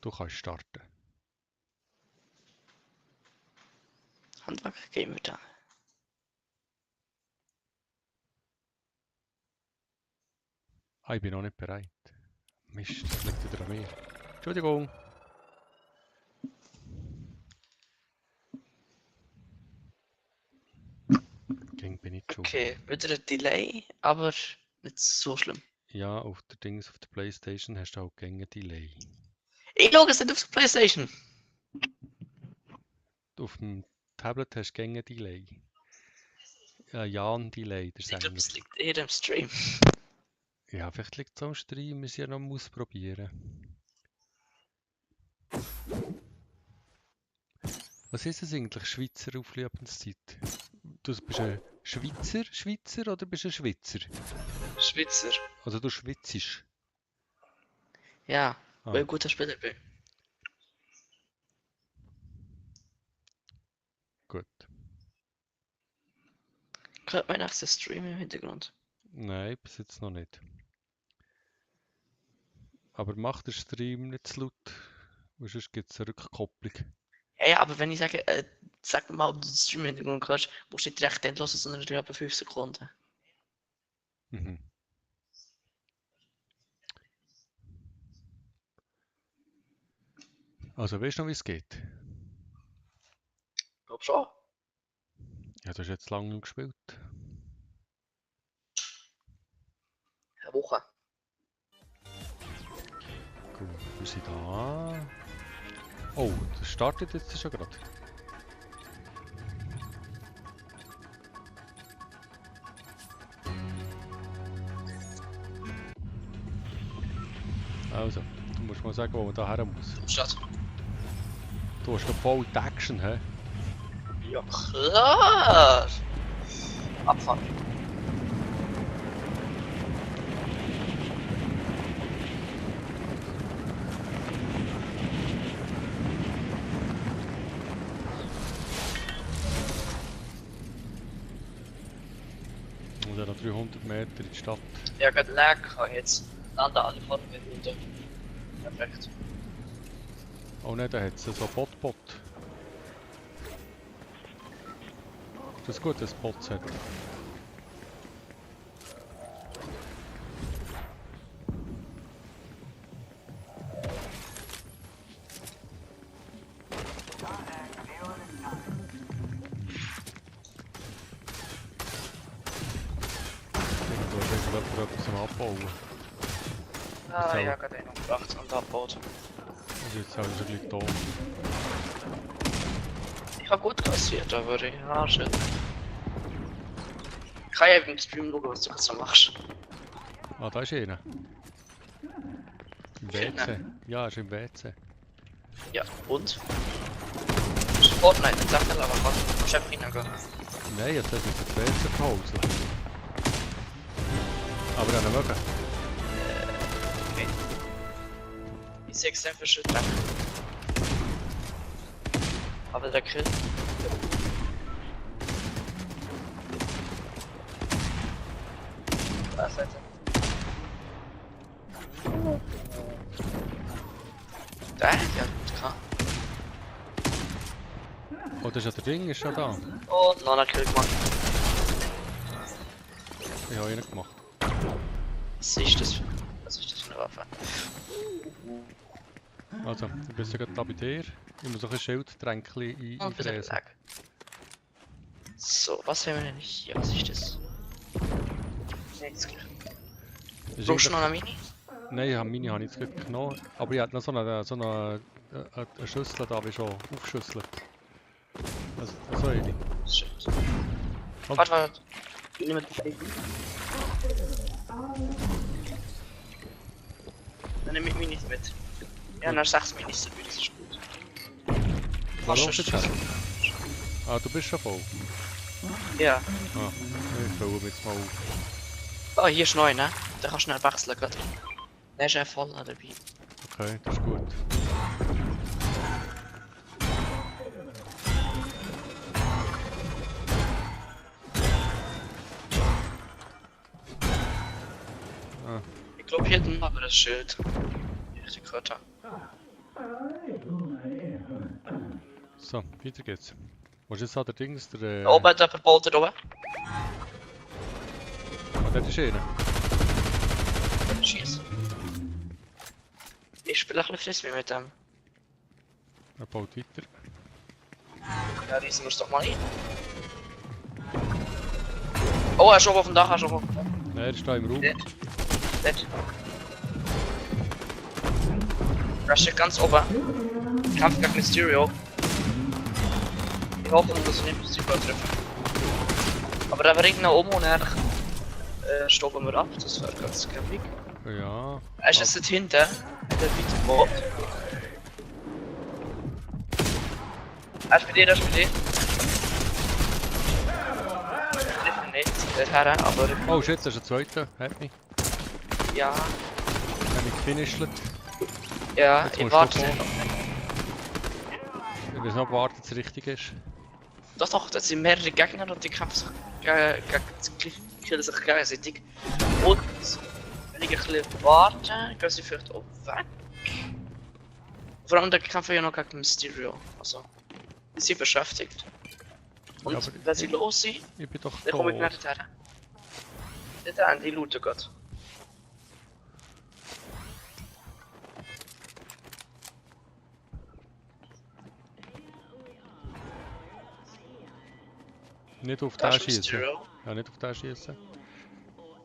Du kannst starten. Handwerker geben wir da. Ah, ich bin noch nicht bereit. Mist, das liegt wieder an mir. Entschuldigung. Ging bin ich schon. Okay, wieder ein Delay, aber nicht so schlimm. Ja, auf der Dings, auf der Playstation hast du auch gegen Delay. Ich schaue es nicht auf der Playstation. Auf dem Tablet hast du gegen Delay. Jan Delay, der Ich glaube, Sänger. es liegt eher im Stream. Ja, vielleicht liegt es am Stream, wir sind ja noch am Ausprobieren. Was ist das eigentlich, Schweizer Auflebenszeit? Du bist ein Schweizer oder bist du ein Schweizer? Schweizer. Also du schwitzisch. Ja, Ah. weil ich ein guter Spieler bin. Gut. Hört man nach dem Stream im Hintergrund? Nein, bis jetzt noch nicht. Aber mach den Stream nicht zu laut, weil sonst gibt es eine Rückkopplung. Ja, aber wenn ich sage, sag mir mal, ob du den Stream im Hintergrund hörst, musst du nicht direkt dann hören, sondern nur etwa 5 Sekunden. Mhm. Also weißt du noch, wie es geht? Ich glaube schon. Ja, du hast jetzt lange nicht gespielt. Eine Woche. Gut, wir sind da. Oh, das startet jetzt schon gerade. Also, du musst mal sagen, wo man da her muss. Statt. Du hast noch voll die Action, hä? Ja, klar. Abfahren. Und dann noch 300 Meter in die Stadt. Ja, gerade lag jetzt. Landen alle vorne mit runter. Perfekt. Oh nein, da hat es so Bot. Das ist gut, dass es Bots hat. Irgendwo ist jemand etwas am Abbauen. Ah, Ist ja, auch- gerade einen umgebracht und abgebaut. Also jetzt haben wir schon gleich da. Ich habe gut kassiert, aber ja, shit. Ich kann ja im Stream schauen, was du jetzt so machst. Ah, da ist einer. Im Schön, WC. Ja, er ist im WC. Ja, und? Fortnite, nicht Sachen, aber was? Du musst einfach reingehen. Nein, jetzt hat er das WC Pause. Aber dann mögen. Okay. Ich sehe extrem viel Schritt weg. Aber der Kill. Was Seite? Da, ja, gut, klar. Oh, das ist ja der Ding, ist schon da. Und noch einen Kill gemacht. Ich habe ihn gemacht. Was ist das für eine Waffe? Also, du bist ja gerade da bei dir. Ich muss noch ein Schildtränkchen Und wieder einfräsen. Lag. So, was haben wir denn hier? Was ist das? Nichts gleich. Das ist Brauchst du eigentlich- noch eine Mini? Nein, ich habe meine habe ich jetzt gerade genommen. Aber ich hatte noch so eine Schüssel da, wie schon aufschüsselt. Also, so eine. Shit. Komm. Warte. Ich nehme die Baby. Dann nehme ich Minis mit. Ja, nach 6 Minis dabei, das ist gut. Wo Fast läufst du schon jetzt her? Ah, du bist schon voll. Ja. Ah, ich fülle mich jetzt mal auf. Oh, hier ist neu, ne? Da kannst du schnell wechseln gerade. Der ist ja voll dabei. Okay, das ist gut. Ich glaube hier hinten aber das Schild. Richtig gehört habe. So, weiter geht's. Was ist jetzt an der Dings? Der, Da oben hat jemand Bolter da oben. dort ist einer. Schieß. Ich spiele ein bisschen Frisbee mit dem. Er baut weiter. Ja, riesen wir es doch mal ein. Oh, er ist oben auf dem Dach, er ist oben auf dem Dach. Er ist da im Raum. Dort. Er steht ganz oben. Kampf gegen Mysterio. Ich hoffe, dass ich nicht Mysterio treffe. Aber er bringt nach oben und er stoppen wir ab. Das wäre ganz kämpfig. Ja. Er ist jetzt dort hinten. Der weiter Boot. Er ist bei dir, er ist bei dir. Ich treffe ihn nicht, dorthin, aber Oh shit, das ist der zweite. Hat mich. ja, Hat mich gefinisht. ja, Jetzt ich musst warte du noch. Ich muss noch warten, dass es richtig ist. Doch, das sind mehrere Gegner und die kämpfen sich killen sich gegenseitig. Und wenn ich ein bisschen warte, gehen sie vielleicht auch weg. Vor allem, da kämpfen ja noch gegen Mysterio. Also, die sind beschäftigt. Und Ja, aber wenn sie los sind, Ich bin doch dann komme ich da. nicht her. Dort haben die looten gerade. Nicht auf Da den ist schießen. Mysterio. Ja, nicht auf den schießen.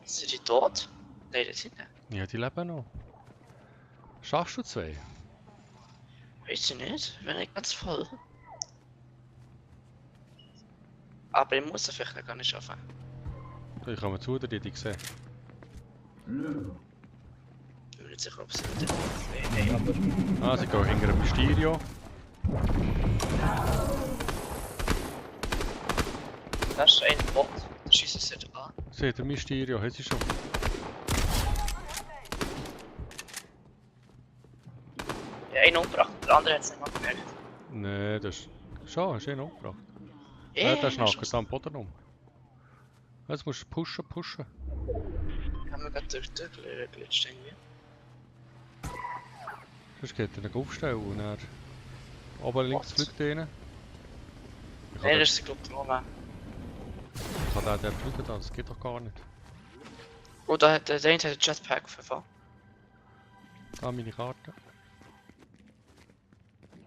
Sind die tot? Nein, das sind nicht. Ja, die leben noch. Schaffst du zwei? Weiß ich nicht, wenn ich ganz voll. Aber ich muss es vielleicht noch gar nicht schaffen. Ich komme zu, der die gesehen. Ich bin mir nicht sicher, ob sie nicht. Nein, aber. Ah, sie gehen hinter dem Mysterio. Das ist ein Bot. Da schießt es nicht an. Seht ihr Mysterio? Hat sie schon. Ja, einen umgebracht, der andere hat es nicht mal gemerkt. Nee, das ist. Schon, hast du ihn umgebracht? Ja, Der schnackt am Boden um. Jetzt musst du pushen. haben wir gerade durchgeglitscht irgendwie. Sonst geht er ihn aufstellen und dann. Oben links Was? fliegt einer. Ich Nein, kann das ist glaube ich Roman. den fliegen, das geht doch gar nicht. Oh, der eine hat einen Jetpack verfahren. Da meine Karte.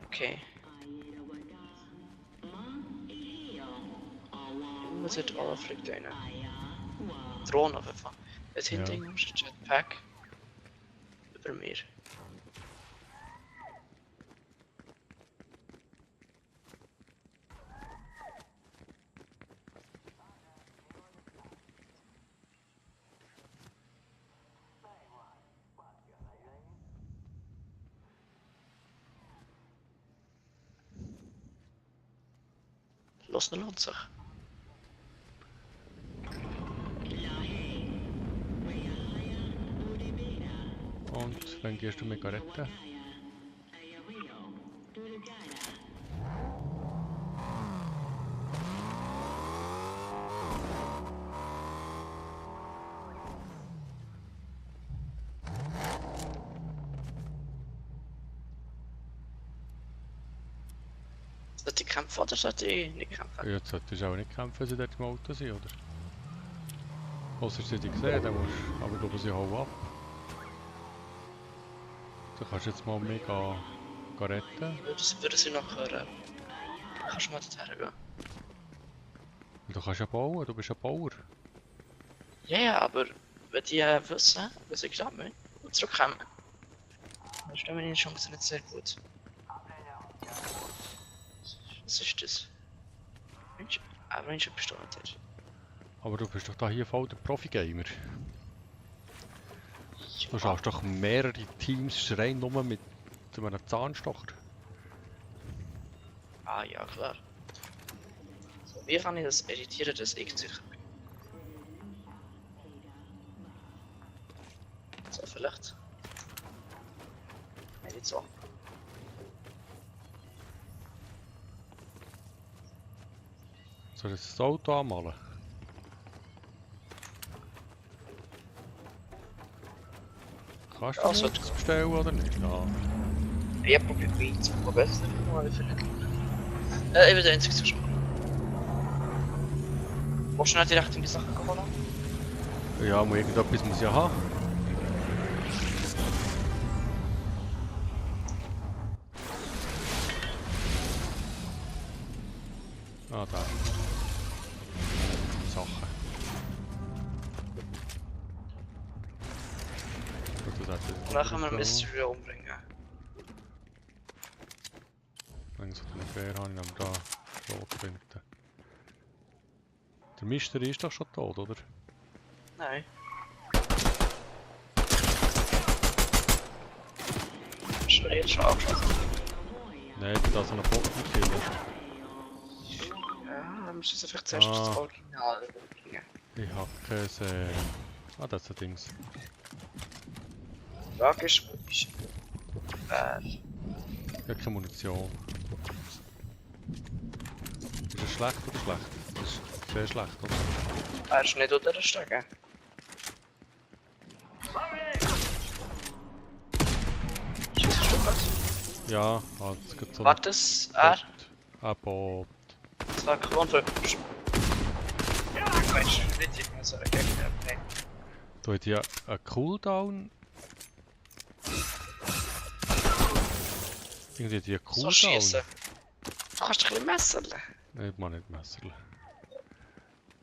Okay. Was hat alle fliegt einer? Drohne verfahren. Jetzt hinter ihm ist ein Jetpack. Über mir. Los, lohnt sich. Und wann gehst du mit retten? Sollte ich kämpfen oder sollte ich nicht kämpfen? Ja, jetzt solltest du auch nicht kämpfen, wenn sie dort im Auto sind, oder? Außer sie dich gesehen, dann musst du. Aber ich glaube, sie hauen ab. Du kannst jetzt mal mich retten. Würde sie noch hören? Kannst du mal dorthin gehen? Und du kannst ja bauen, du bist ein Bauer. Ja, ja, aber wenn die wissen, was ich gerade will und zurückkommen, dann stellen wir die Chance nicht sehr gut. Was ist das? Mensch, Mensch, bist du nicht. Aber du bist doch da hier voll der Profi-Gamer. Du schaffst doch mehrere Teams rein nur mit einem Zahnstocher. Ah ja, klar. So, wie kann ich das editieren, dass ich sicher bin? So, vielleicht. Nein, nicht so. Soll ich das Auto anmalen? Kannst du Ja, das bestellen oder nicht? Ja. Ich hab probiert mich zu verbessern, aber ich finde nicht. Ich bin der einzige Zuschauer. Willst du nicht direkt in die Sachen holen? Ja, irgendetwas muss ich ja haben. Ah, da. Sachen. Gut, das hat jetzt Dann können wir so. Mystery umbringen. Wenn so eine Quer habe ich aber da tot finden. Der Mystery ist doch schon tot, oder? Nein. Ist er jetzt schon angeschaut? Nein, da so eine Botenkiller. Ja, dann müssen wir vielleicht zuerst das Original umbringen. Ich hab kein Ah, das ist ein Dings. Die Frage ist, wo ist wer? Ich hab keine Munition. Ist es schlecht oder schlecht? Das ist sehr schlecht, oder? Er ist nicht unter der Stege. Schießt du was? Ja, es gibt so Warte, er? ein Boot. Das war Klon. Ja, Mensch, witzig, man soll Gegner nehmen. Da hat ja ein Cooldown. Irgendwie hat die einen So Cooldown. schießen. Du kannst dich ein bisschen messern. Nein, ich mag nicht messerle.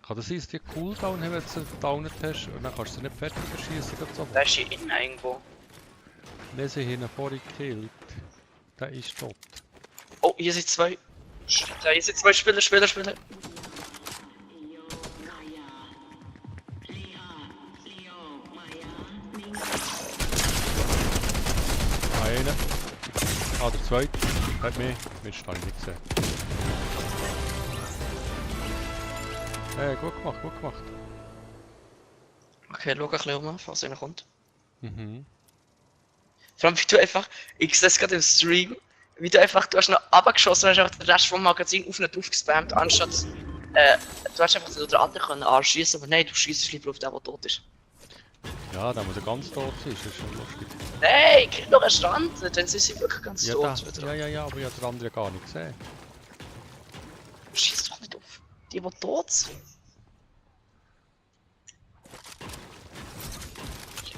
Kann das sein, dass die einen Cooldown haben, wenn du sie gedownet hast und dann kannst du sie nicht fertig schießen? So. Der ist hier innen irgendwo. Nein, sie haben ihn vorhin gekillt. Der ist tot. Oh, hier sind zwei. Hier sind zwei Spieler. Einer. Ah, der zweite. Hat mich. Mist, habe ich nicht gesehen. Gut gemacht, gut gemacht. Okay, schau ein bisschen um, falls einer kommt. Mhm. Vor allem, wie du einfach, ich sehe es gerade im Stream, wie du einfach, du hast noch runtergeschossen und hast einfach den Rest vom Magazin auf und drauf gespammt, anstatt, du hast einfach den anderen können anschießen, aber nein, du schießt lieber auf den, der tot ist. Ja, da muss er ganz tot sein, das ist schon lustig. Nein, krieg noch einen Strand, dann sind sie wirklich ganz Ja, tot. ja, aber ich habe den anderen gar nicht gesehen. Schieß doch nicht auf die tot sind.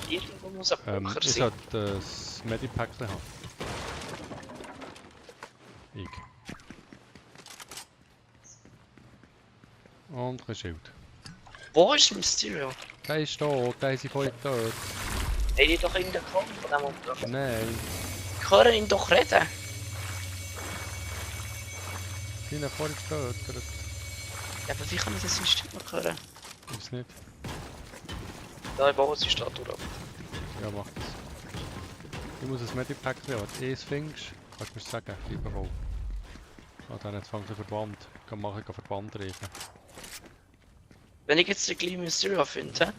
Irgendwo muss ein Bunker Ich sein. sollte das Medipack haben. Ich. Und ein Schild. Wo ist Mysterio? Der ist tot, der ist vorhin tot. Ey, die doch in der Kopf von dem Umtrag. Nein, Ich höre ihn doch reden. sie sind vorhin getötet. Ja, aber wie kann ich das in Stimme hören? Ist nicht. Da bauen sie Statue ab. Ja, mach das. Ich muss ein Medipack haben, wenn du es findest, kannst du mir sagen, lieber wohl. Ah, dann jetzt fängt der Verband. Kann machen, kann Verband rufen. Wenn ich jetzt den kleinen Mysterio finde,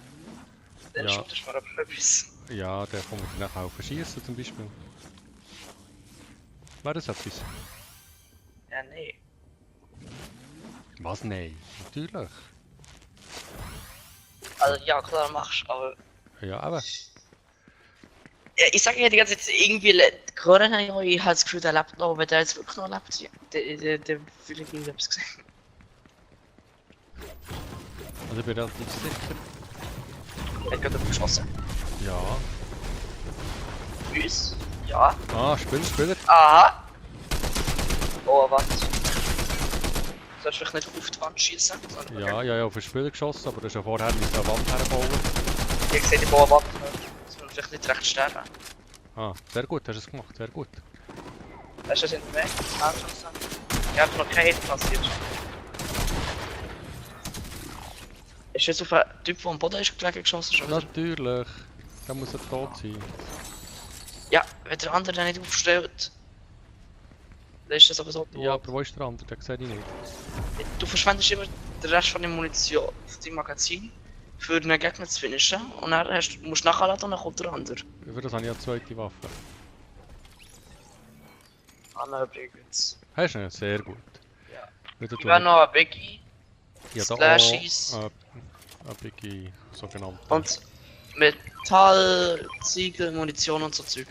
dann Ja. schaut das mal ab etwas. Ja, der kommt dann nachher auf Schießen zum Beispiel. Wäre das etwas? Ja, nee. Was? Nein, natürlich. Also ja, klar machst du, aber... Ja, aber. Ja, ich sage ja die ganze Zeit irgendwie, Corona, ja, ich habe das Gefühl, der lebt noch, aber wenn der jetzt wirklich noch lebt, ja, der will ich irgendwas gesehen. Also ich bin relativ sicher. Er hat gerade geschossen. Ja. Uns? Ja. Ah, Spieler. Aha! Oh, warte. Sollst du vielleicht nicht auf die Wand schießen? Ja, auf den Spieler geschossen, aber das ist ja vorher mit der Wand herbauen. Ich sehe die Bauer Wand. Dass wir vielleicht nicht recht sterben. Ah, sehr gut, hast du es gemacht, sehr gut. Hast du das in den Weg? Ich habe noch kein Hit passiert. Ist jetzt auf einen Typ, der am Boden ist gelegen geschossen schon wieder? Natürlich. Dann muss er tot sein. Ja, wenn der andere den nicht aufstellt, dann ist das sowieso tot. Ja, aber wo ist der andere? Den sehe ich nicht. Du verschwendest immer den Rest von der Munition auf deinem Magazin, für einen Gegner zu finishen. Und dann musst du nachladen und dann kommt der andere. Für das habe ich eine zweite Waffe. Anna übrigens. Hast du ihn? Sehr gut. Ja. Wieder Ich wäre noch ein Biggie. Ja, da Slashies. auch ein Biggie, sogenannt. Und Metall, Ziegel, Munition und so Zeug.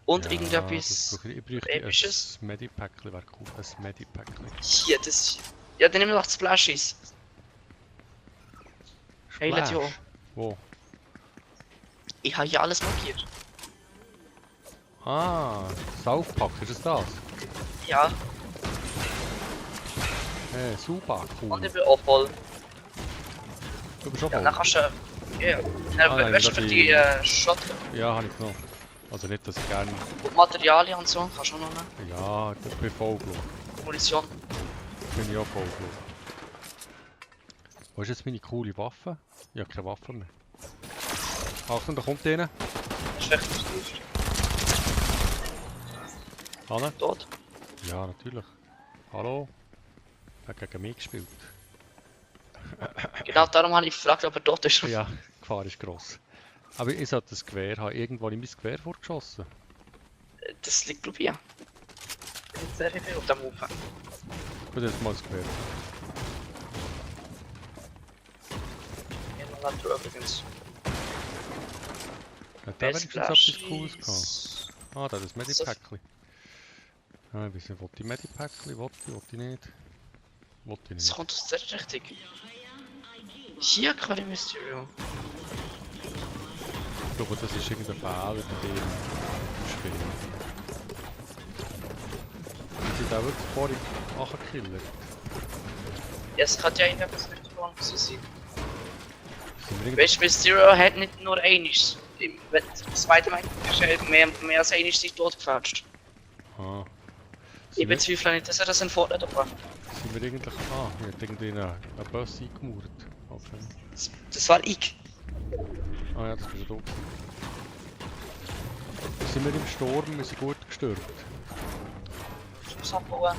Und Ja, irgendetwas. das brauche ich bräuchte Episches. ein Medipäckchen, wäre cool. Ein Medipäckchen. Hier, das. Ja, dann nehmen wir doch das Splashies. Hey, let's go. Splash. Wo? Ich habe hier alles markiert. Ah, Southpack, ist es das? Ja, Hey, super, und cool. ich bin auch voll. Du bist schon Ja, voll? dann kannst du. Ja, nein, weißt du, das für ist- die Shot Ja, habe ich genommen. Also nicht, dass ich gerne... und Materialien und so, kannst du auch noch nehmen. Ja, das bin ich voll, glaube ich. Munition. Bin ich auch voll, glaube ich. Wo ist jetzt meine coole Waffe? Ich habe keine Waffe mehr. Achtung, da kommt einer. Das ist echt lustig. Hanne? Tot. Ja, natürlich. Hallo? Er hat gegen mich gespielt. Genau darum habe ich gefragt, ob er tot ist. Ja, die Gefahr ist gross. Aber ich sollte das Gewehr haben. Irgendwo in mein Gewehr vorgeschossen. Das liegt, glaube ich, ja. Nicht sehr viel auf dem Haufen. Gut, jetzt mal das Gewehr. In der Natur übrigens. Hat der wenigstens etwas Cooles gehabt? Ah, da ist das Medipäckchen. Ah, ich weiß nicht, will ich Medipäckchen? Will ich nicht? Will ich Das nicht. kommt aus der Richtung. Hier kann ich Mysterio. Ich glaube, das ist irgendein Fehler bei dem im Spiel. Die sind auch wirklich vorhin angekillt. Ja, es kann ja irgendetwas nicht geworden sein. Sind wir irgendwie... Weißt du, Mysterio hat nicht nur einiges. Wenn das zweite Mal ist er mehr als einiges sich totgefälscht. Ah. Ich Sind wir, bezweifle nicht, dass er das in Fortnite gebracht hat. sind wir eigentlich... Ah, hier hat irgendwie einen Bus eingemauert. Okay. Das war ich. Ah ja, das bist du. Sind wir im Sturm? Wir sind gut gestürmt. Ich muss abbauen.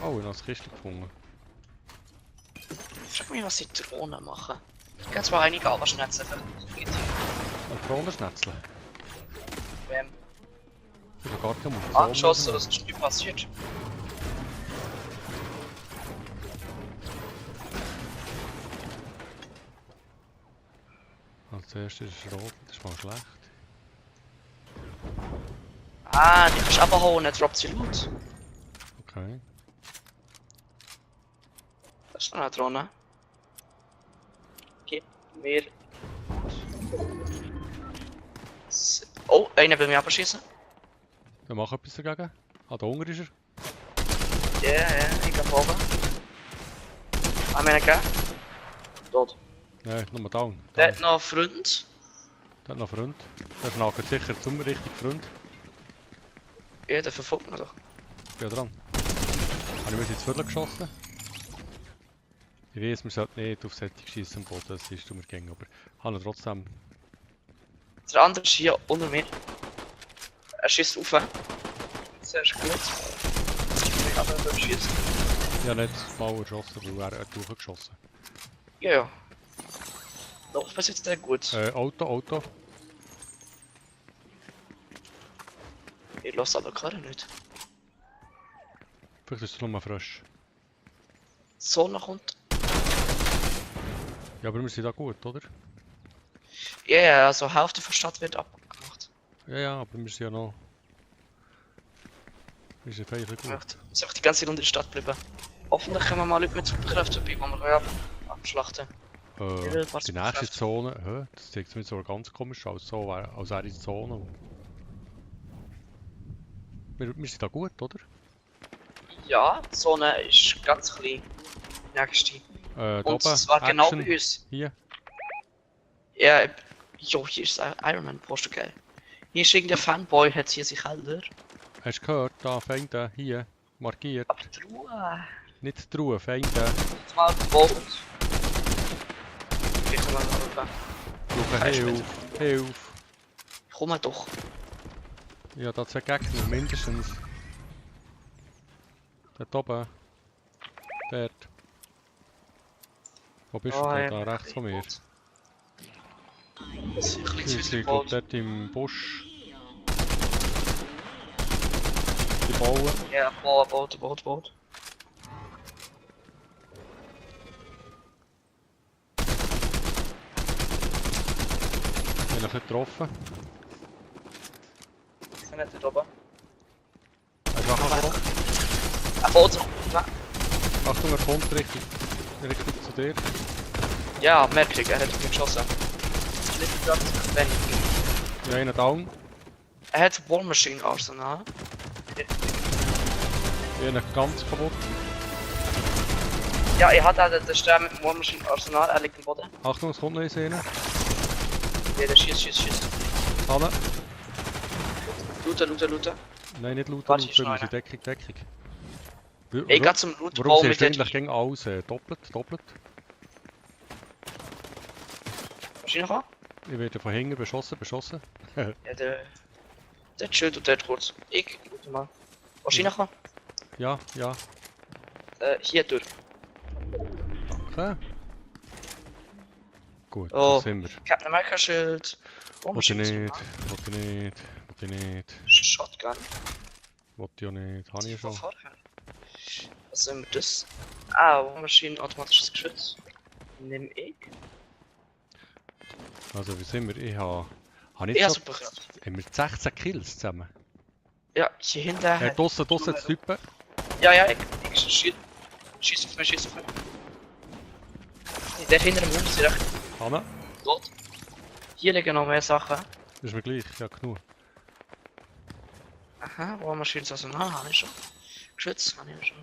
Oh, ich habe das Kiste gefunden. Frag mich, was die Drohnen machen. Ich kann zwar einige aber schnetzen. Ein Thronenschnetzel. Wem? Ich habe gar keine Munition. Angeschossen, dass es nicht passiert. Als erstes ist rot, das ist mal schlecht. Ah, die kannst du abhauen, dann droppt sie Loot. Okay. Das ist noch eine Drohne. Gib mir. Oh, einer will mich abschießen. Dann mach etwas dagegen. Ah, da unten ist er. Ja, ich bin oben. Einmal gegeben. Tot. Nein, nochmal down. Der down. hat noch einen Freund. Der hat noch Freund. Der schnagelt sicher zum richtigen Freund. Ja, der verfolgt mich doch. Ich bin dran. Habe ich mir jetzt Viertel geschossen? Ich weiß, man sollte nicht auf solche schießen am Boden, das ist dummer Gang, aber habe ihn trotzdem. Der andere ist hier unter mir. Er schießt auf. Sehr gut. Ich habe ihn schießt. Ich habe nicht mal geschossen, weil er hat durchgeschossen. Ja, ja. Noch bis jetzt sehr gut. Auto. Ich lasse aber gerade nicht. Vielleicht ist es nochmal frisch. Die Sonne kommt. Ja, aber wir sind da gut, oder? Ja, ja, also Hälfte von der Stadt wird abgemacht. Ja, aber wir sind ja noch... Wir sind völlig Ich gut. möchte einfach die ganze Zeit unter der Stadt bleiben. Hoffentlich kommen mal Leute mit Superkräften vorbei, die wir abschlachten. Die nächste Zone... Hä? Das sieht mir so ganz komisch aus, so als wäre die Zone. Wir sind da gut, oder? Ja, die Sonne ist ganz klein. Nächste. Da Und oben, zwar genau Action. bei uns. Hier. Ja, jo, hier ist Iron Man Poster, geil. Hier ist irgendein Fanboy, hat hier sich Helder. Hast du gehört? Da, Feinde, hier. Markiert. Aber die Ruhe. Nicht die Ruhe, Feinde. Jetzt mal gebaut. Ich komme mal rüber. Suche Kein Hilfe. Hilfe. Komm mal doch. Ja, da 2 Gegner, mindestens. Dort oben. Dort. Wo bist du ja, da? Da rechts von mir. Das ist ein Ich bisschen bin gebaut. dort im Busch. Die bauen. Ja, baut. ihn ein bisschen getroffen. Ich bin nicht dort oben. Er ist nachher gekommen. Er fährt sich. Achtung, er kommt richtig zu dir. Ja, merke ich, er hat auf mich geschossen. Nicht gerade wenig. Ja, einen down. Er hat War Machine Arsenal. Einen ganz kaputt. Ja, ich hatte auch den Stern mit dem War Machine Arsenal, er liegt am Boden. Achtung, es kommt noch eins rein. Ja, der schießt. Hanne. Looten. Nein, nicht looten, Warte, ich looten, wir sind schneide. Deckung. Ich gehe zum Loot, Warum mit siehst du den eigentlich gegen alles doppelt? Maschine kommen. Ich werde von hinten beschossen. Ja, der chillt und der kurz. Ich loote mal. Maschine kommen. Ja. Hier durch. Okay. Gut, Oh. da sind wir. Captain America Schild. War Wollte Machine nicht. Shotgun. Wollte ja nicht. Habe ich Von schon. vorher. Was sind wir das? Ah, War Machine automatisches Geschütz. Nimm ich. Also, wie sind wir? Ich habe Ich nicht habe so... Superkraft. Haben wir 16 Kills zusammen? Ja, hier hinten. Draussen das Typen. Ja, ich schieß auf mich. Der hinter dem Haus direkt Hanne, tot. Hier liegen noch mehr Sachen. das ist mir gleich. Ja, genug. Aha, War Machine Arsenal habe ich schon. Geschütz habe ich schon.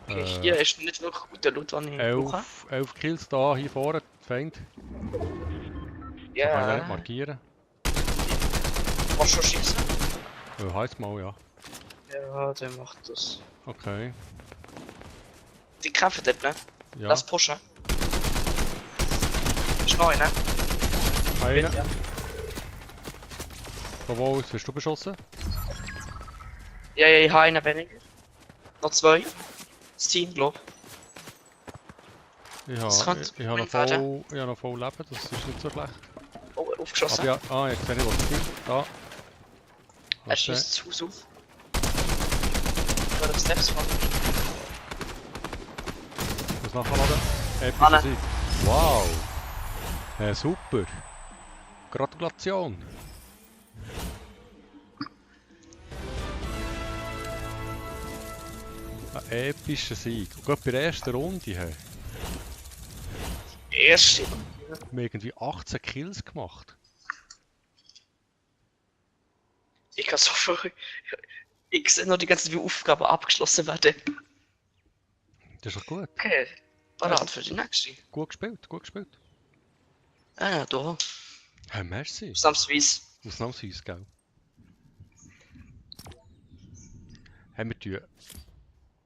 Okay, hier ist nicht wirklich guter Loot, den ich brauche. 11 Kills da, hier vorne, Feind. Kann ich Ja, nicht markieren. kannst du schon schießen? Heißt mal, ja. Ja, der macht das. Okay. Die kämpfen dort, ne? Ja. Lass pushen. Ist neu, ne? Einer. Ja. Von wo aus wirst du beschossen? Ja, ich habe einen weniger. Noch zwei. Das Team, glaub. Ich Das habe könnte noch gut werden. voll Leben, das ist nicht so schlecht. Oh, aufgeschossen. Aber ja, jetzt sehe ich, was es gibt. Da. Er Hast du- schießt das Haus auf. Ich werde Steps von. Das nachladen. Epische Anne. Sieg. Wow. Super. Gratulation. Ein epischer Sieg. Und gerade bei der ersten Runde haben Erste. wir irgendwie 18 Kills gemacht. Ich kann so viel. Ich sehe noch die ganzen wie Aufgaben abgeschlossen werden. Das ist doch gut. Okay. Parat für die nächste. Gut gespielt. Ah, da. Hey, merci. Ausnahmsweise. Ausnahmsweise, gell? Haben wir tun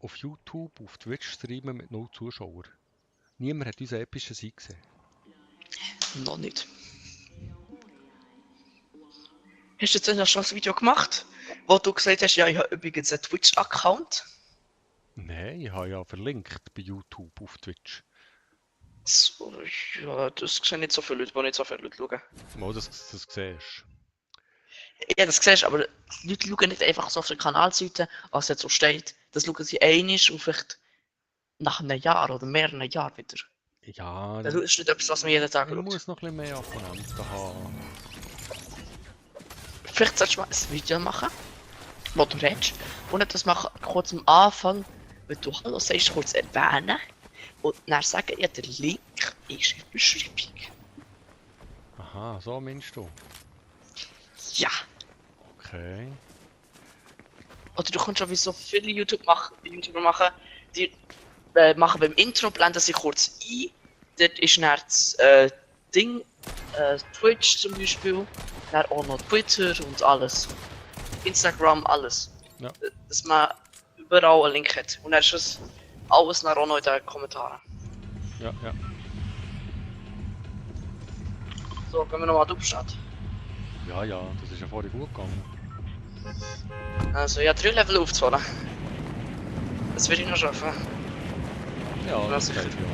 auf YouTube, auf Twitch streamen mit 0 Zuschauern. Niemand hat unseren epischen Sieg gesehen. Noch nicht. Hast du jetzt noch schon ein Video gemacht, wo du gesagt hast, ja, ich habe übrigens einen Twitch-Account? Nein, ich habe ja verlinkt bei YouTube auf Twitch. So, ja, das sehen nicht so viele Leute, die nicht so viele Leute schauen. Mal, das siehst du. Ja, das siehst du, aber die Leute schauen nicht einfach so auf der Kanalseite, was jetzt so steht. Das schauen sie einmal und vielleicht nach einem Jahr oder mehreren Jahren wieder. Ja, Das ist nicht etwas, was man jeden Tag ich schaut. muss noch ein bisschen mehr Abonnenten haben. Vielleicht solltest du mal ein Video machen, wo du redest, und das machen kurz am Anfang, wenn du Hallo sagst, kurz erwähnen und dann sagen, ja, der Link ist in der Beschreibung. Aha, so meinst du? Ja. Okay. Oder du kannst schon wie so viele YouTuber machen, die machen beim Intro, blenden sie kurz ein, dort ist dann das Ding, Twitch zum Beispiel, dann auch noch Twitter und alles. Instagram, alles. Ja. Dass man überall einen Link hat. Und dann ist das alles dann auch noch in den Kommentaren. Ja. So, gehen wir nochmal die Upstadt. Ja, das ist ja vorher gut gegangen. Also, ja, 3 Level aufzuholen. Das würde ich noch schaffen. Ja, das Was? geht ja.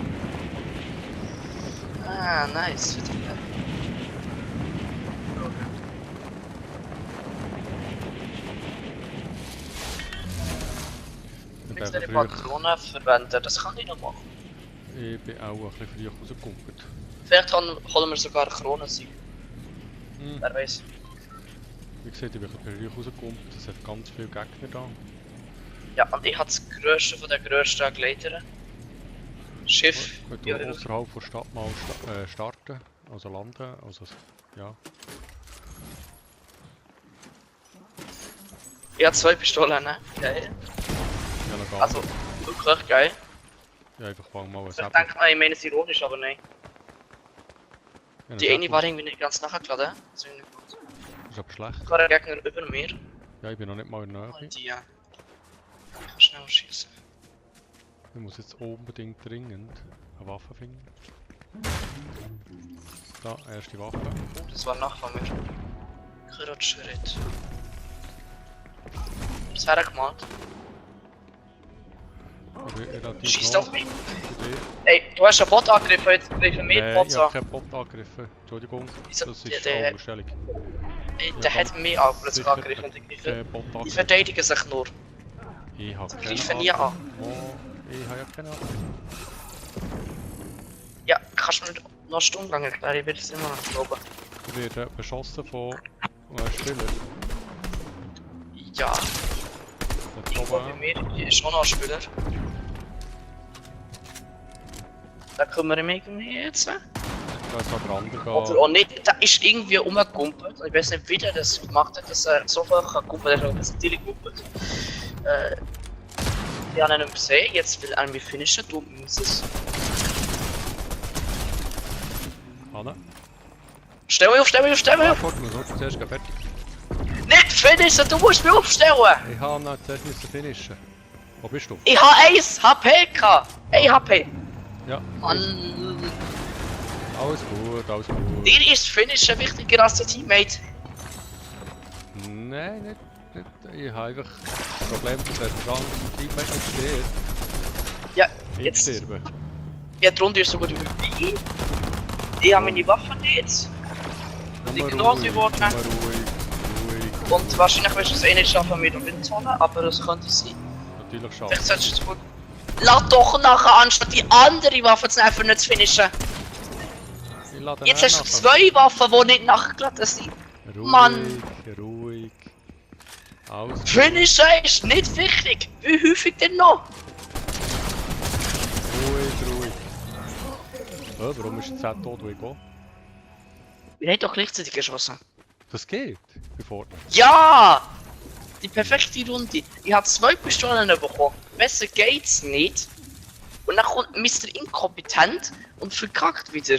Ah, nice. 3 Level. Ich Nichts bin deine früher, Patronen verwenden, das kann ich noch machen. ich bin auch ein bisschen früher rausgekommen. Vielleicht holen wir sogar eine Kronensieg. Hm. Wer weiß. Wie gesagt, ich bin ein bisschen rausgekommen, es hat ganz viele Gegner da. Ja, und ich habe das grösste von den grössten Gleitern. Schiff. Wir Ja, tun außerhalb der Stadt mal starten, also landen, also ja. Ich habe 2 Pistolen, ne? Geil. Ja, noch gar Also, nicht. wirklich geil. Ja, einfach mal ein Ich Säbel. denke mal, ich meine es ironisch, aber nein. Ja, ein Die eine Säbel. war irgendwie nicht ganz nachgeladen. Das ist nicht gut. Ist aber schlecht. Ich habe einen Gegner über mir. Ja, ich bin noch nicht mal in der Nähe. Und die, ja. Ich kann schnell schießen. Ich muss jetzt unbedingt dringend eine Waffe finden. Da, erste Waffe. Oh, das war ein Nachbar mir. Krotschritt. Was hat er gemacht? Aber relativ Schießt nah auf mich. zu dir. Ey, du hast einen Bot angegriffen, jetzt greifen wir Ich Bots habe an. keinen Bot angegriffen. Entschuldigung, Wieso? das Ja, ist der- Unterstellung. Ey, Ja, der hat mich auch plötzlich sicher angegriffen und ich greife. Kein Bot Die angegriffen. verteidigen sich nur. Ich habe Sie keine greifen nie Ahnung. an. Oh, ich habe ja keine Ahnung. Ja, kannst du mir noch eine Stunde lang erklären, ich will es immer noch glauben. Ich werde beschossen von Spielern. Ja, Von irgendwo bei mir hier ist auch noch ein Spieler. Da kümmere ich mich irgendwie jetzt. Da ist noch der andere Oder auch nicht, da ist irgendwie umgekumpelt. Ich weiß nicht, wie der das gemacht hat, dass er so viel kann kumpeln, er hat das natürlich kumpelt. Ich habe ihn nicht gesehen, jetzt will er mich finishen, du musst es. Hanne. Stell mich auf, stell mich auf, stell mich auf! Warte, wir müssen zuerst fertig. Nicht finishen, du musst mich aufstellen! Ich habe ihn zuerst müssen finishen. Wo bist du? Ich habe 1 HP gehabt! 1 HP! Ja. Mann! Alles gut, alles gut. Dir ist Finishen wichtiger als der Teammate. Nein, nicht. Ich habe einfach das Problem, dass der Teammate nicht steht. Ja, Ich jetzt. sterbe. Ja, die Runde ist so gut wie ich. Ich habe meine Waffen nicht. Und ich bin raus geworden. Nur ruhig. Und wahrscheinlich wirst du es eh nicht schaffen mit der Windzone, aber es könnte sein. Natürlich Vielleicht schade. solltest du es gut. Lass doch nachher anstatt die andere Waffe zu nehmen, nicht zu finishen. Ich lade Jetzt ihn hast du nachher. 2 Waffen, die nicht nachgeladen sind. Ruhig, Mann. ruhig. Alles gut. Finishen ist nicht wichtig. Wie häufig denn noch? Ruhig. Warum ist jetzt auch tot, wo ich gehe? Wir haben doch gleichzeitig geschossen. Das geht. Bevor. Ja! Die perfekte Runde. Ich habe 2 Pistolen bekommen. Besser geht's nicht. Und dann kommt Mr. Inkompetent und verkackt wieder.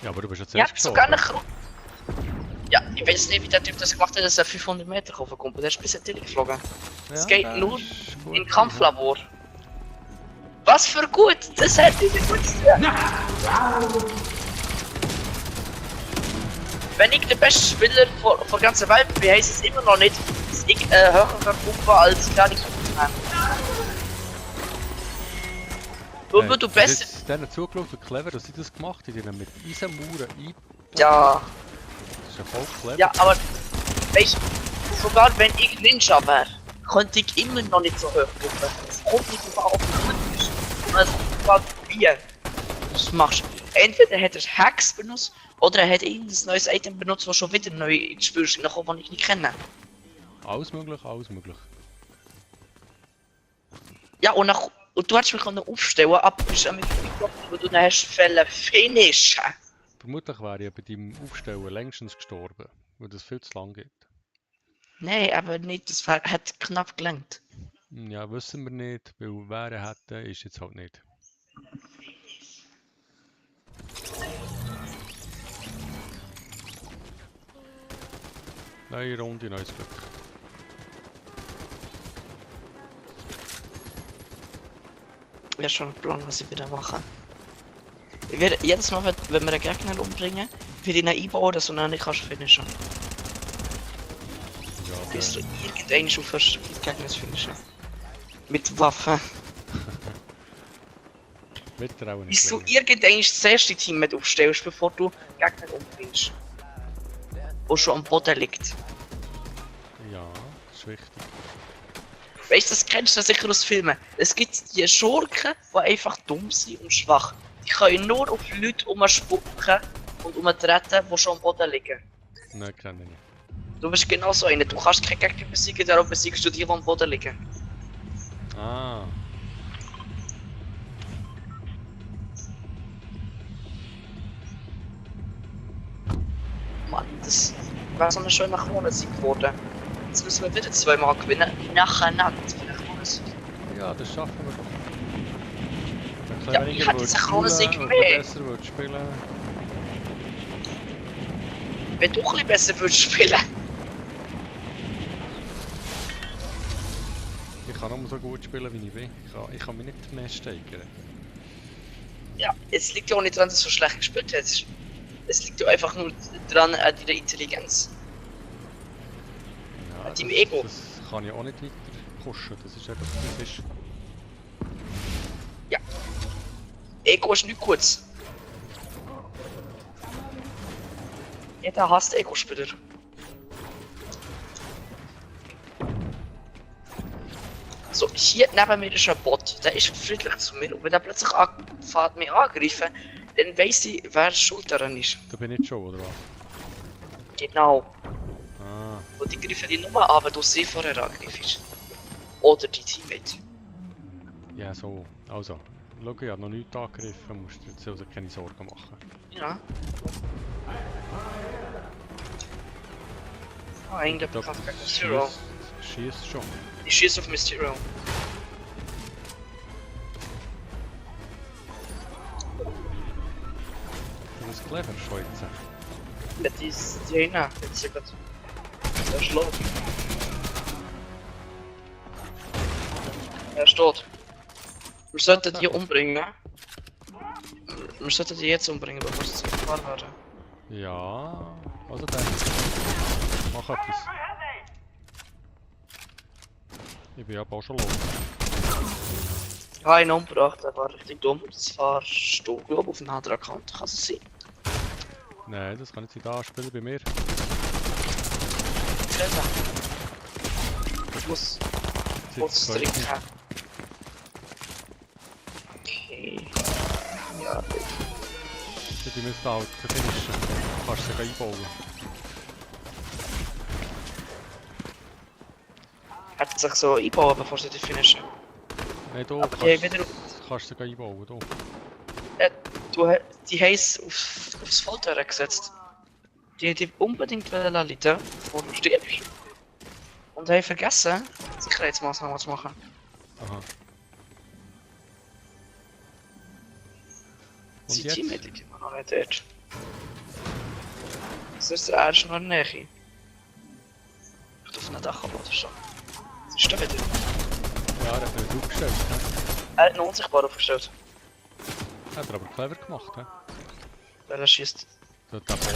Ja, aber du bist jetzt Ja, erst sogar gestorben. eine Ja, ich weiß nicht, wie der Typ das gemacht hat, dass er 500 Meter raufkommt. Der ist bis dorthin geflogen. Es Ja, geht das nur ist gut. im Kampflabor. Was für gut! Das hätte ich nicht gewusst. Wenn ich der beste Spieler von der ganzen Welt bin, heisst es immer noch nicht, dass ich höher verfügbar war als kleine Superman. Nur du besser. Ich habe denen zugeschaut, wie clever dass sie das gemacht haben. Die haben mit Eisenmauern eingebaut. Ja, Das ist ja voll clever. ja, aber weißt du, sogar wenn ich Ninja wäre, könnte ich immer noch nicht so hoch gucken. Es kommt nicht auf also wie du das machst. Entweder hat er Hacks benutzt oder er hat irgendein neues Item benutzt, das schon wieder neu ins Spiel ist, das ich nicht kenne. Alles möglich, alles möglich. Ja, und du hättest mich aufstellen können, aber du bist mit dem Block, wo du dann hast Fälle finishen. Vermutlich wäre ich bei deinem Aufstellen längstens gestorben, weil das viel zu lang geht. Nein, aber nicht, das hat knapp gelangt. Ja, wissen wir nicht, weil wer er hätte, ist jetzt halt nicht. Neue Runde, neues Glück. Ich habe schon einen Plan, was ich wieder mache. Ich werde jedes Mal, wenn wir einen Gegner umbringen, werde ich ihn einbauen, dass du ihn nicht kannst finishen. Ja, Bis du irgendwann aufhörst, die Gegner zu finishen. Mit Waffen. wird er auch nicht. Bis du gelingen. irgendwann das erste Team mit aufstellst, bevor du Gegner umbringst. Wo schon am Boden liegt. Ja, das ist wichtig. Weißt du, das kennst du sicher aus Filmen. Es gibt die Schurken, die einfach dumm sind und schwach. Ich kann ihn nur auf Leute umspucken und umtreten, die schon am Boden liegen. Nein, kenne ich nicht. Du bist genau so einer. Du kannst keinen Gegner besiegen, darum besiegst du die, die am Boden liegen. Ah. Mann, das wäre so eine schöne Kronensieg geworden. Jetzt müssen wir wieder 2-mal gewinnen. Nacheinander. Vielleicht Kronensieg. Ja, das schaffen wir doch. Wenn Ja, weniger ich hätte würdest jetzt auch einen Sieg schulen und mehr. besser würdest spielen. Wenn du ein bisschen besser würdest spielen. Ich kann nur so gut spielen, wie ich will. Ich kann mich nicht mehr steigern. Ja, es liegt ja auch nicht daran, dass du so schlecht gespielt hast. Es liegt ja einfach nur daran, an deiner Intelligenz. Ja, An deinem Ego. Das kann ich auch nicht weiter pushen. Das ist einfach, das ist... Ego ist nichts Gutes. Jeder hasst Ego-Spieler. So, hier neben mir ist ein Bot. Der ist friedlich zu mir. Und wenn er plötzlich anfängt, mich angreifen, dann weiss ich, wer schuld daran ist. Da bin ich schon, oder was? Genau. Ah, Und die greifen dich nur an, wenn du sie vorher angreifst. Oder die Teammate. ja so. Also, schau, ich habe noch nichts angegriffen, musst du jetzt also keine Sorgen machen. Ja. Ah, eigentlich Da bekannt gegen Mysterio. schießt schon. Ich schieße auf Mysterio. Das ist clever, Schweizer. Ja, die ist die eine. Jetzt ist gerade. Der schlägt. Er steht. Wir sollten die umbringen. Wir sollten die jetzt umbringen, bevor sie zu gefahren werden. Ja, also dann. Mach etwas. Ich bin aber auch schon los. Ich habe ihn umgebracht, der war richtig dumm. Das war du, glaube ich, auf einem anderen Account. Kann es sein? Nein, das kann nicht sein. Da spielen bei mir. Ich muss Sitzt kurz zwei. trinken. Okay. Ja, Die müssen halt finishen. Du kannst sie einbauen. hat sich so einbauen, bevor sie die finishen. Nein, du Aber die haben kannst, wieder. kannst sie einbauen. Du. Die haben es aufs Folter gesetzt. Die unbedingt leiten, bevor du stirbst. Und haben vergessen, Sicherheitsmaßnahmen zu machen. Aha. Und Sie jetzt? Teammate liegt immer noch nicht dort. Das ist der erste noch in der Nähe. Ich auf einem Dach oder so. Was ist da wieder? Ja, er hat ihn aufgestellt. He? Er hat ihn unsichtbar aufgestellt. Hat er aber clever gemacht. He? Weil er schießt. So, der Boss.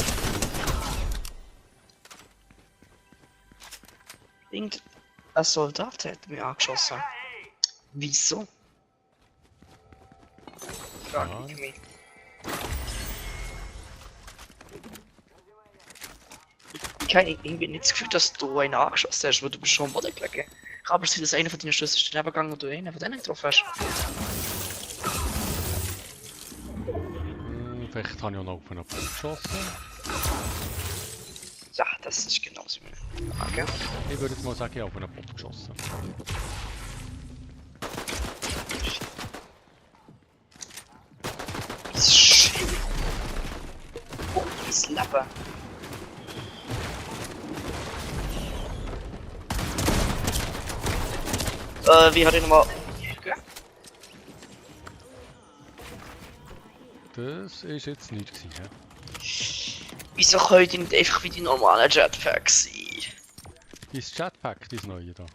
Ein Soldat hat mich angeschossen. Wieso? Frag ich mich. Ich habe irgendwie nicht das Gefühl, dass du einen angeschossen hast, weil du bist schon am Boden gelegen. Kann aber sein, dass einer von deinen Schüssen ist daneben gegangen und du einen von denen getroffen hast. Vielleicht habe ich auch noch auf einen Punkt geschossen. Ja, das ist genauso wie mir. Okay. Ich würde jetzt mal sagen, ich habe auf einen Punkt geschossen. Das ist schön. Oh, das Lappe. Wie hat er nochmal... Das ist jetzt nicht gewesen. He? Wieso können die nicht einfach wie die normalen Jetpacks sein? Dein Jetpack, dein neue da.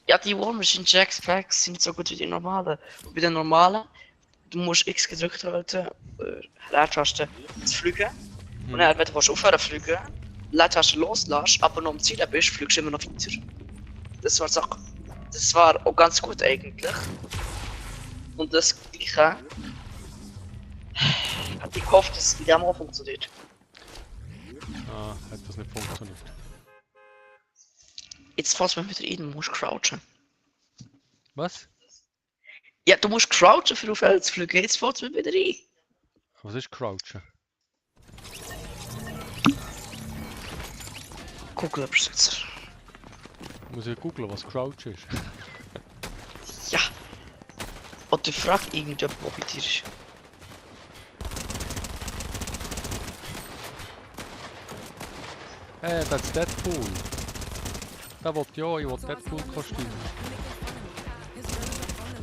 Ja, die War Machine Jetpacks sind so gut wie die normalen. Und bei den normalen, du musst X gedrückt halten, Leertaste zu fliegen. Und dann, wenn du aufhören zu fliegen, Leertaste loslässt, aber noch am Ziel bist, fliegst du immer noch weiter. Das war auch ganz gut eigentlich. Und das Gleiche hat ich gehofft, dass es wieder mal funktioniert. Ah, hat das nicht funktioniert. Jetzt fällst du mir wieder ein, du musst crouchen. Was? Ja, du musst crouchen, für aufhören zu fliegen. Jetzt fällst du mir wieder ein. Was ist Crouchen? Google-Übersetzer. Muss ich googlen, was Crouch ist? Ja. Oder frag irgendjemand, wo bei dir ist. Das ist Deadpool. Da will ich auch, ich will Deadpool-Kostüm.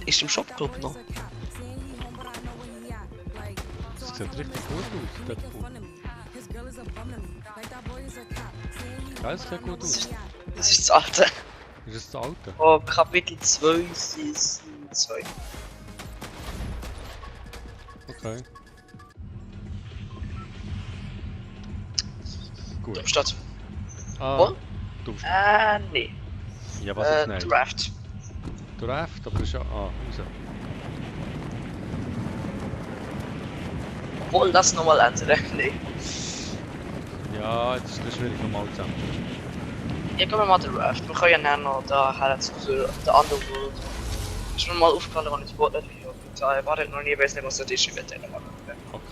Ist im Shopclub noch? Das sieht richtig gut aus, Deadpool. Ja, es sieht gut aus. Das ist das alte. Ist das das alte? Oh, Kapitel 2, Season 2. Okay. Gut. Darmstadt. Ah, Wo? du bist... Nee. Ja, was ist nein? Draft. Draft, aber das ist ja... Ah, raus. Obwohl das nochmal ändern. Nee. Ja, jetzt ist das schwierig nochmal zusammen. Ja, gehen wir mal Draft. Wir können ja nachher noch daher zu der Underworld. Ist mir mal aufgefallen, wenn ich das Wort nicht gehört habe. Ich war noch nie, weiß nicht, was das ist. Ich werde den machen. Okay.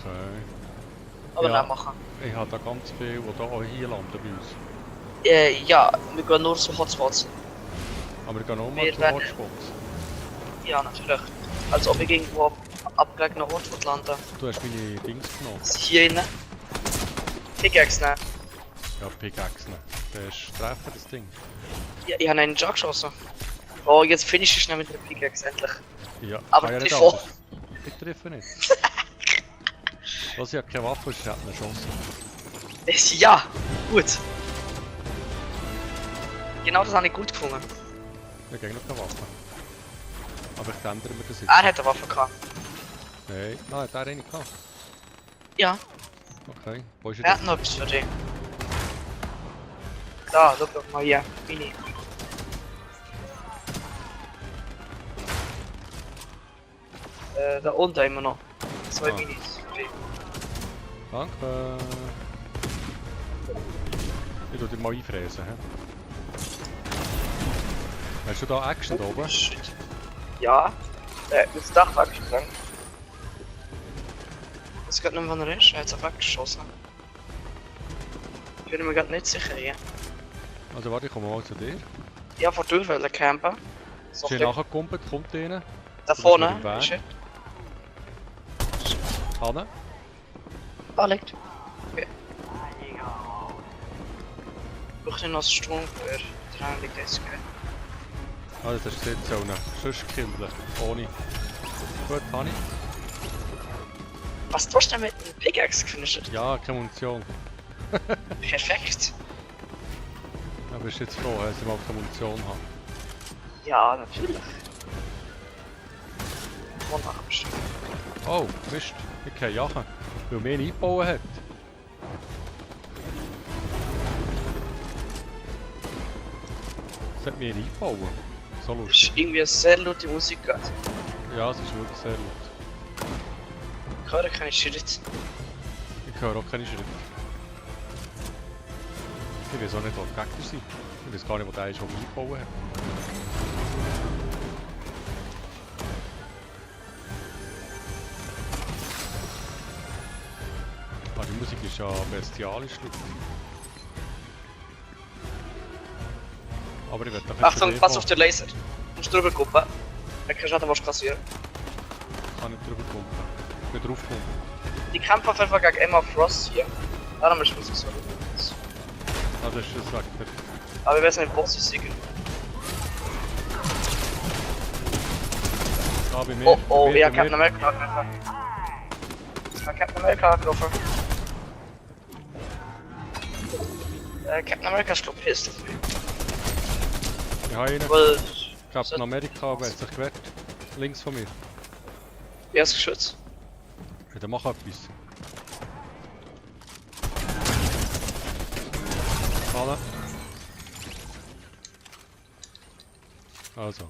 Aber Ja. dann machen. Ich habe da ganz viel, die da auch hier landen bei uns. Ja, wir gehen nur zu Hotspots. Aber wir gehen auch mal Wir zu werden- Hotspots. Ja, natürlich. Als ob ich irgendwo abgelegenen Hotspot landen. Du hast meine Dings genommen. Hier innen. Pickaxe nehmen. Ja, Pickaxe. Das ist treffen, das Ding. Ja, ich habe einen Jug geschossen. Oh, jetzt finish ich schnell mit der Pickaxe, endlich. Ja, Aber kann ja nicht triff auch. anders. Ich treffe nicht. Was ja keine Waffe ist, hat eine Chance. Ja, gut. Genau das habe ich gut gefunden. Ich habe noch keine Waffe. Aber ich ändere mir das jetzt. Er hat eine Waffe gehabt. Nein. Ah, hat er eine gehabt? Ja, Okay. Wo ist er er hat noch etwas für dich. Da, schau doch mal hier. Mini. Da unten immer noch. Zwei Ah. Minis. für dich. Danke. Ich tu dich mal einfräsen. He? Hast du da Action da oben? Shit. Ja. Das Dach war gegangen. Das geht nicht, wann er ist. Er hat es auf weggeschossen. Ich bin mir gerade nicht sicher hier. Also warte, ich komme mal zu dir. Ja, vor der Tür campen. So Schön viel. nachgekumpelt, kommt denen. Da bist vorne. mit dem Weg. Ist er. Hanne. Ah, liegt. Okay. Braucht noch Strom für dran liegt jetzt, gell? Ah, das ist jetzt so eine Schusskinderlich. Ohne. Gut, habe ich. Was tust du denn mit dem Pickaxe gefinisht? Ja, keine Munition. Perfekt. Aber ich bin jetzt froh, dass ich mal keine Munition habe. Ja, natürlich. Wonach bestimmt. Oh, Mist. Ich kann jagen. Weil mir ihn eingebaut hat. Das hat mir eingebaut. So Es lustig. ist irgendwie eine sehr laute Musik gerade. Ja, es ist wirklich sehr laut. Ich höre keine Schritte. Ich höre auch keine Schritte. Ich weiß auch nicht, wo die Gegner sind. Ich weiß gar nicht, wo der ist, der mich eingebaut hat. Ah, die Musik ist ja bestialisch laut. Aber ich werde doch nicht Achtung, zu dir pass kommen. auf den Laser. Du musst drüber gucken. Dann kannst du nicht, was kassieren. Ich kann nicht drüber kommen. Ich bin draufgekommen. Die kämpfen auf jeden Fall gegen Emma Frost hier. Darum ist es so. Ah, das ist das weg. Aber ich weiß nicht, wo sie sind. Ah, bei mir. Oh, oh, bei mir, ja, bei Captain mir. America angegriffen. Ja, Captain America angegriffen. Captain America ist gepisst auf mich. Ich habe einen. Weil, Captain America, aber hat sich gewehrt. Links von mir. er ist geschützt. Ja, dann mach etwas. Alle. Also.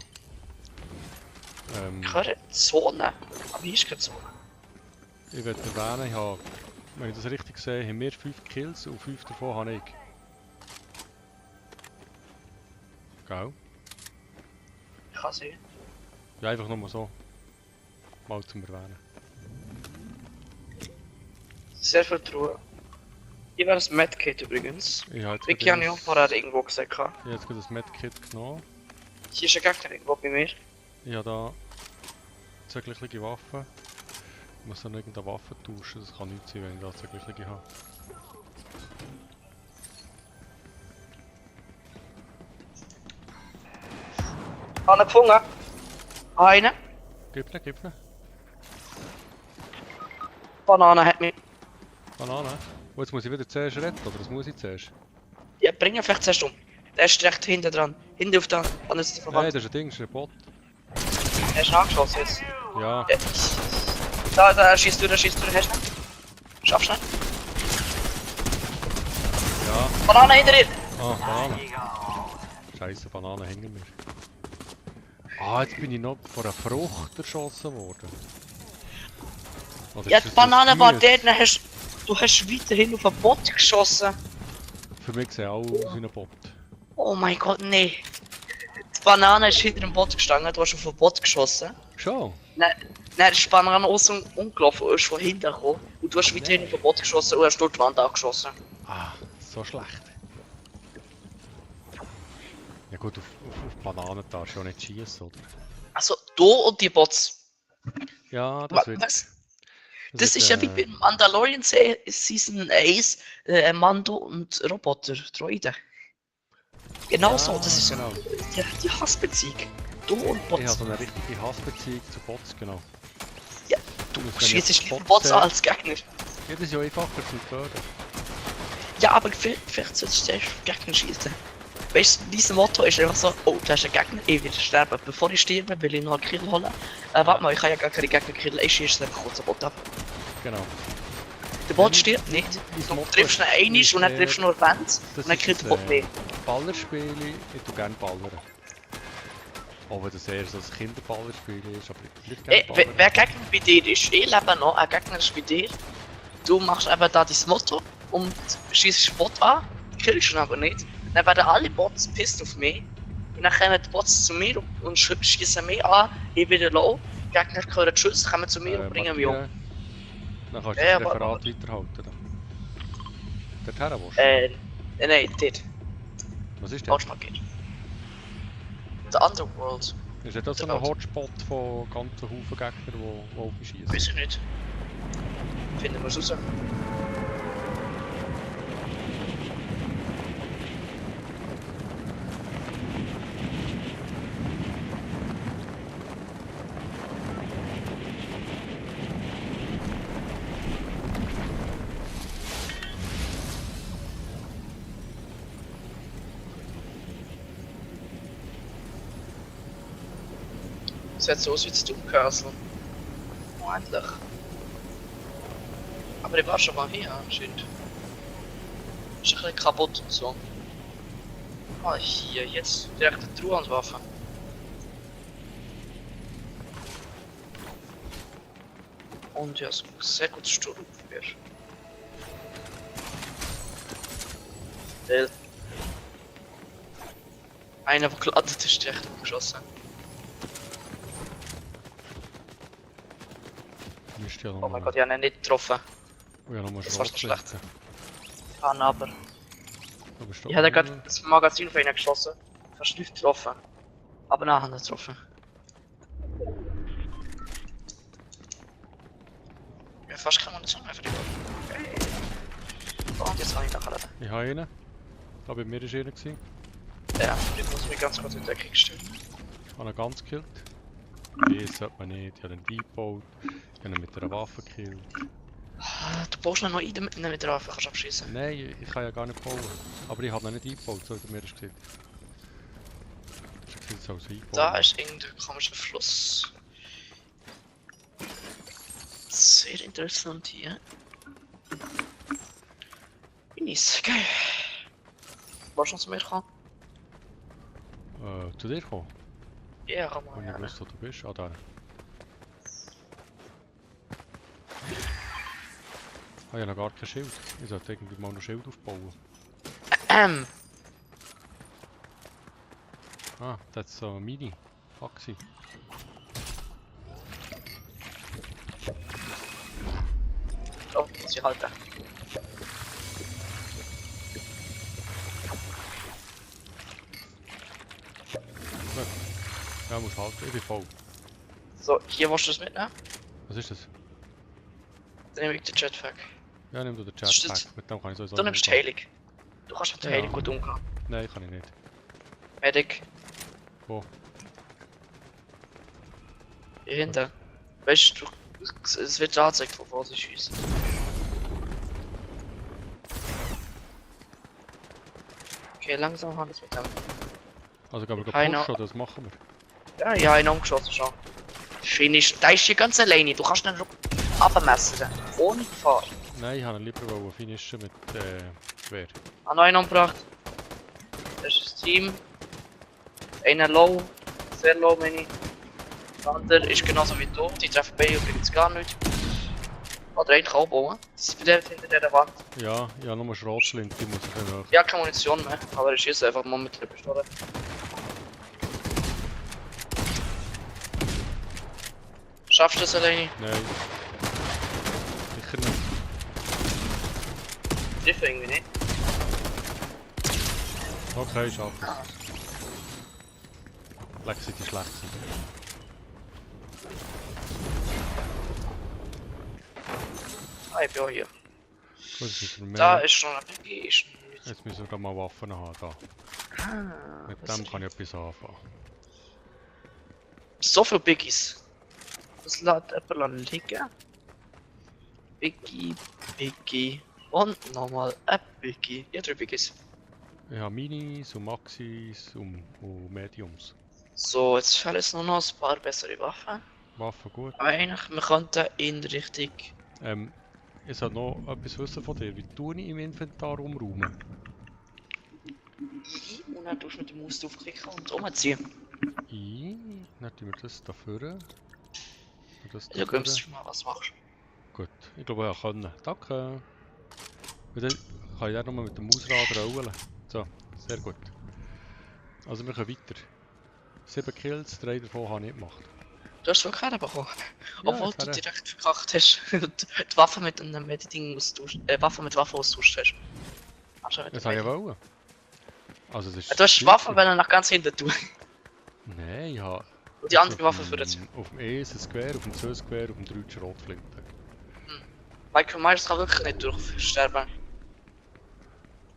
Ich höre Zone. Aber hier ist keine Zone. Ich werde erwähnen, ich habe, wenn ich das richtig sehe, haben wir 5 Kills und 5 davon habe ich. Gell? Ich kann sehen. Ja, einfach nur mal so. Mal zum Erwähnen. Sehr viel Truhe. Hier wäre das Medkit übrigens. Ich habe jetzt Vicky gerade habe ich auch vorher irgendwo gesehen. ich habe jetzt gerade das Medkit genommen. Hier ist ein Gegner irgendwo bei mir. Ich habe da zwei gleiche Waffen. Ich muss dann irgendeine Waffe tauschen, das kann nicht sein, wenn ich da zwei gleiche habe. Habe ihn gefunden. Einen. Gib ihn. Banane hat mich. Banane. Und jetzt muss ich wieder zuerst retten, oder was muss ich zuerst? Ja, bring ihn vielleicht zuerst um. Der ist direkt hinten dran. Hinten auf der anderen Seite von der Nein, Wand. das ist ein Ding, das ist ein Bot. Er ist angeschossen jetzt. Ja, Ja. Da, er schießt durch, Hast du ihn? Schaffst du ihn? ja. Banane hinter dir! Ah, Banane. Scheiße, Banane hängen mir. Ah, jetzt bin ich noch von einer Frucht erschossen worden. Oder Ja, ist die das Banane war Gemüse? dort, du hast weiterhin auf den Bot geschossen. Für mich sieht auch aus wie ein Bot. Oh mein Gott, nee. Die Banane ist hinter dem Bot gestanden, du hast auf den Bot geschossen. Schon? Dann ist die Banane außen umgelaufen und ist von hinten gekommen. Und du hast weiterhin auf den Bot geschossen und hast dort die Wand angeschossen. Ah, so schlecht. Ja gut, auf Bananen darfst du ja nicht schießen, oder? Also, du und die Bots. Ja, das wird... Was? Das wird, ist ja wie bei Mandalorian Season 1, Mando und Roboter, Droiden. Genau so, das ist genau. die Hassbeziehung. Du und Ich Bots. habe so eine richtige Hassbeziehung zu Bots, genau. Ja, Du schießt lieber Bots an als Gegner. Ja, das ist ja einfacher zu fördern. Ja, aber vielleicht solltest du auf Gegner schießen. Weißt du, dieses Motto ist einfach so, oh, da ist ein Gegner, ich will sterben. Bevor ich sterbe, will ich noch einen Kill holen. Warte mal, ich kann ja gar keine Gegner killen, ich schieße einfach kurz den Bot ab. Genau. Der Bot stirbt nicht. Du triffst ihn einmal und dann triffst du nur Wände und dann killt der Bot mehr. Ballerspiele, ich tue gerne ballern. Auch wenn das eher so ein Kinderballerspiel ist, aber ich würde gerne ballern. Wer Gegner bei dir ist, ich lebe noch, ein Gegner ist bei dir. Du machst eben da dein Motto und schießt den Bot an, killst ihn aber nicht. Dann werden alle Bots pisst auf mich. Und dann kommen die Bots zu mir und schießen mich an, ich wieder low. Die Gegner hören Schuss, kommen zu mir und bringen mich um. Dann kannst du Ja, das aber- Referat weiterhalten. Dorthin willst du? Nein, dort. Was ist das? Falsch markiert. The Underworld. Ist das so ein Hotspot von ganzen Haufen Gegner, die auf mich schießen? Weiß ich nicht. Finden wir es raus. Sieht so aus wie das Doom Castle. Oh, endlich. Aber ich war schon mal hier anscheinend. Ist ein bisschen kaputt und so. Ah, hier jetzt direkt eine Truhenwaffe. Und ja, so ein sehr gutes Sturmgewehr. Einer, der gelandet ist, direkt umgeschossen. Müsste ja noch Oh mein Gott, ich habe ihn nicht getroffen. Oh ja, nochmal Das war so Schrot schlecht. Kann aber. Aber ist Ich hatte gerade das Magazin auf ihn geschossen. Fast nicht getroffen. Aber nachher nicht getroffen. Ja, fast kann man das auch einfach nicht. Und jetzt habe ich nachher. Ich habe einen. Da bei mir war einer. Ich Ja, ich muss mich ganz kurz in die Ecke stellen. habe ihn ganz gekillt. Nee, das sollte man nicht. Ich habe ihn eingebaut. Ich habe ihn mit einer Waffe gekillt. Du baust ihn noch ein, damit du ihn mit der Waffe kannst abschießen. Nein, ich kann ja gar nicht bauen. Aber ich habe ihn nicht eingebaut, so hat er mir das gesagt. Das ist als eingebaut. Da ist irgendein komischer Fluss. Sehr interessant hier. Minis, geil. Warst du noch zu mir gekommen? Zu dir kommen? Ja, komm mal. Wenn ich Ja. wusste, wo du bist. Ah, da. Ich habe ja noch gar kein Schild. Ich sollte irgendwie mal noch Schild aufbauen. Ah, das ist so eine Mini-Axi. Oh, jetzt muss ich halten. Ja, muss halten, ich bin voll. So, hier willst du das mitnehmen? Was ist das? Dann nehme ich den Jetpack. Ja, nimm du den Das ist das- Jetpack, mit dem kann ich sowieso Du nicht nimmst die umgehen. Heilung. Du kannst mit der Ja. Heilung gut umgehen. Nein, kann ich nicht. Medic. Wo? Hier hinten. Weißt du, es wird angezeigt, von wo sie schießen. Okay, langsam haben wir es mit dem. Also gehen wir Keiner- pushen oder was machen wir? Ja, ja, einen umgeschossen schon. Finish. Der ist hier ganz alleine. Du kannst ihn schon abmessen. Ohne Gefahr. Nein, ich wollte ihn lieber finishen mit Gewehr. An einen umgebracht. Das ist das Team. Einer low. Sehr low, meine ich. Der andere ist genauso wie du. Die treffen beide übrigens gar nicht. Oder einen kann bauen. Das ist bei der hinter der Wand. Ja, ich habe nur Schrotflinte, die muss ich dann noch. Ja, keine Munition mehr. Aber er schießt einfach mal mit der Pistole. Schaffst du das alleine? Nein. Sicher nicht. Triff irgendwie nicht. Okay, ich schaffe es. Leck sind die schlecht sind. Ah, ich bin auch hier. Gut, das ist mehr. Da ist schon ein Biggie. Ist nichts. Jetzt müssen wir da mal Waffen haben. Da. Ah, Mit was dem ist kann ich etwas anfangen. so viele Biggies. Das lässt jemand liegen. Biggie, Biggie. Und nochmal ein Biggie. Ja, 3 Biggies. Ich habe Minis und Maxis und Mediums. So, jetzt fehlen es nur noch ein paar bessere Waffen. Waffen gut. Aber eigentlich, wir könnten in Richtung. Ich sollte noch etwas wissen von dir. Wie tue ich im Inventar umräumen? Und dann tust du mit der Maus draufklicken und umziehen. Dann tun wir das da vorne. Und das da Du vorne. kommst mal, was machst. Gut, ich glaube, ich kann. Danke. Und dann kann ich auch nochmal mit dem Mausrad rollen. So, sehr gut. Also wir können weiter. 7 Kills, 3 davon habe ich nicht gemacht. Du hast wirklich keinen bekommen. Obwohl das du wäre- direkt verkackt hast. Die Waffe mit einem Mediting austauschen. Waffe mit Waffe austauscht hast. Also mit Das dem habe ich Mediting. wollen. Also es ist Du hast die Waffe, wenn er nach ganz hinten tun. Nein, ich habe... Und die andere Waffe für das. Auf dem E ist ein Gewehr, auf dem 2 ein Gewehr, auf dem 3 die Schrotflinte. Michael Myers kann wirklich nicht durchsterben.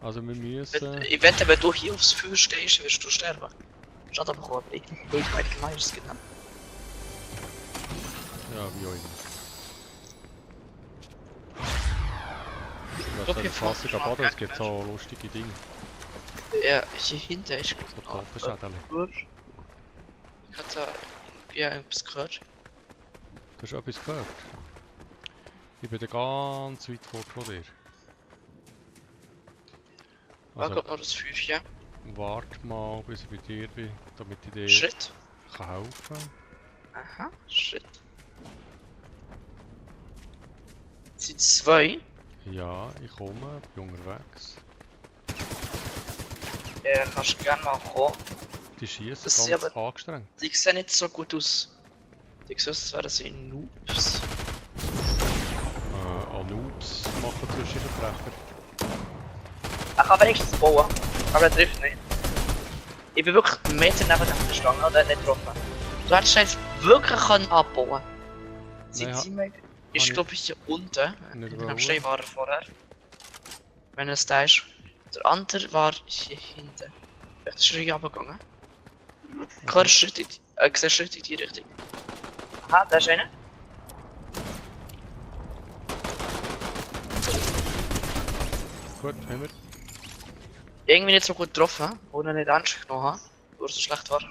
Also wir müssen... Ich wette, wenn du hier aufs Feuer stehst, wirst du sterben. Schaden bekommen, weil ich Michael Myers genannt. Ja, wie auch immer. glaub, Das hier ist ein klassischer vorne Baden, es ist gibt so lustige Dinge. Ja, hier hinten ist So gut. Totenschädel. Ich hatte ja irgendwas gehört. Du hast etwas gehört? Ich bin da ganz weit vor von dir. Da Also, kommt noch das Feuerchen. warte mal, bis ich bei dir bin, damit ich dir Schritt. kann helfen Aha, Schritt. Es sind 2. Ja, ich komme, bin unterwegs. Kannst du gerne mal kommen. Die schießen Das sind ganz aber- angestrengt. Die sehen nicht so gut aus. Die sehen aus, als wären sie Noobs. Noobs machen Zwischenvertreter. Er kann wenigstens bauen, aber er trifft nicht. Ich bin wirklich einen Meter neben dem gestanden und er hat nicht getroffen. Du hättest jetzt wirklich können abbauen. Nein, Sie ist ich- glaube ich hier unten. Nicht In dem wollen. Stein war er vorher. Wenn es da ist. Der andere war hier hinten. Vielleicht ist er hier runtergegangen. Ich höre Schritte in sehe Schritte in die Richtung. Aha, da ist einer. Gut, haben wir. Irgendwie nicht so gut getroffen, ohne nicht ernst genommen haben, weil er so schlecht war.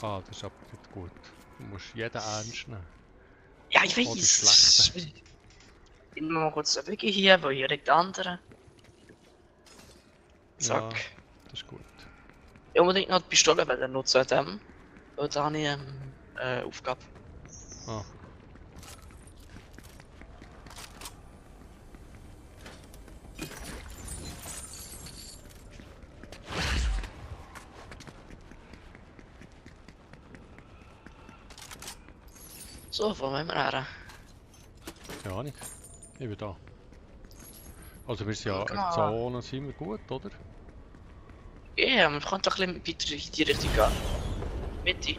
Ah, das ist aber nicht gut. Du musst jeden ernst nehmen. Ja, ich Oh, die weiß. Schlechte. Ich nehme mal kurz den Wiki hier, weil hier liegt der andere. Zack. Ja, das ist gut. Ich unbedingt noch die Pistole nutzen an dem. Weil da habe ich Aufgabe. Ah. So, wo wollen wir her? Keine Ahnung. Ich bin da. Also wir sind ja in der Zone, sind wir gut, oder? Ja, man kann doch ein bisschen weiter in die Richtung gehen. Mitte.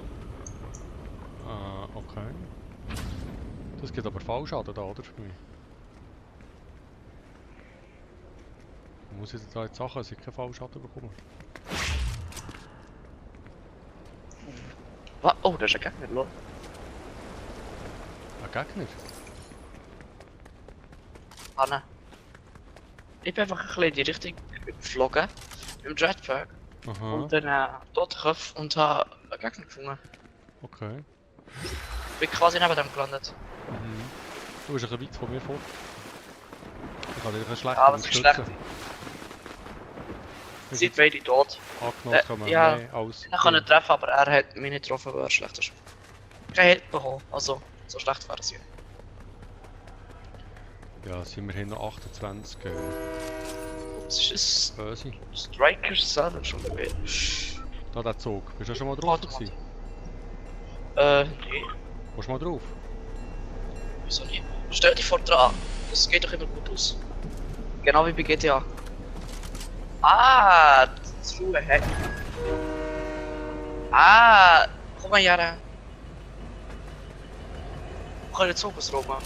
Ah, okay. Das geht aber Fallschaden da, oder? Für mich. Muss ich da jetzt Sachen, dass ich keinen Fallschaden bekomme? Was? Oh, das ist ein Gegner, lol. Ein Gegner? Ah, nein. Ich bin einfach ein bisschen in die Richtung geflogen. Mit dem Jetpack. Aha, Und dann dort Kopf und habe einen Gegner gefunden. okay. Bin quasi neben dem gelandet. Mhm. Du bist ein bisschen weit von mir fort. Ich kann dich schlecht Ja, das ist schlecht. Wir Sind sind beide tot. angenommen, kommen ja. mehr als... Ich kann ihn treffen, aber er hat mich nicht getroffen, weil er schlecht ist. Kein Hit bekommen, also so schlecht war es ja. Ja, sind wir hin noch 28. Das ist Böse. ein Strikers selber schon wieder. Da der Zug. Bist du schon mal drauf gewesen? Nee, Willst du mal drauf? wieso nicht? Stell dich vor dran, das geht doch immer gut aus. Genau wie bei GTA. Ah, Truhe Heck. Ah, komm mal her. Wir können den Zug ausrauben.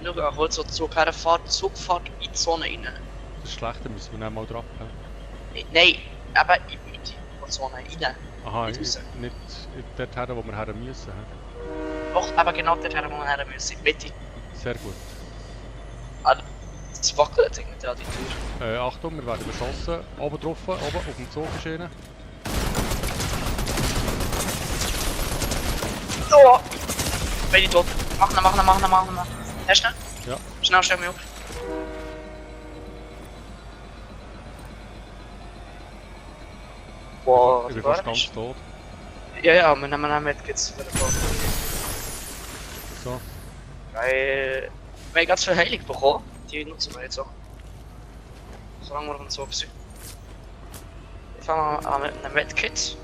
Schau, wo so Zug herfährt, Zug fährt in die Zone rein. Das ist schlecht, da müssen wir nicht mal drauf. Nein, aber in die Zone rein. Aha, Nicht raus. nicht dorthin, wo wir her müssen. He? Doch, aber genau dorthin, wo wir her müssen, in die Mitte. Sehr gut. Ah, das wackelt irgendwie an die Tür. Achtung, wir werden beschossen. Oben drauf, oben auf dem Zug ist einer. Oh! Bin ich tot. Mach ihn. Hast du ihn? Ja. Schnell, stell mich auf. Wow, Ich bin was fast war ganz das? tot. Ja, wir nehmen einen Medkits für den Fall. So. Weil wir haben ganz viel Heilung bekommen. Die nutzen wir jetzt auch. Solange wir auf dem Zug sind. Ich fange mal an mit einem Medkit.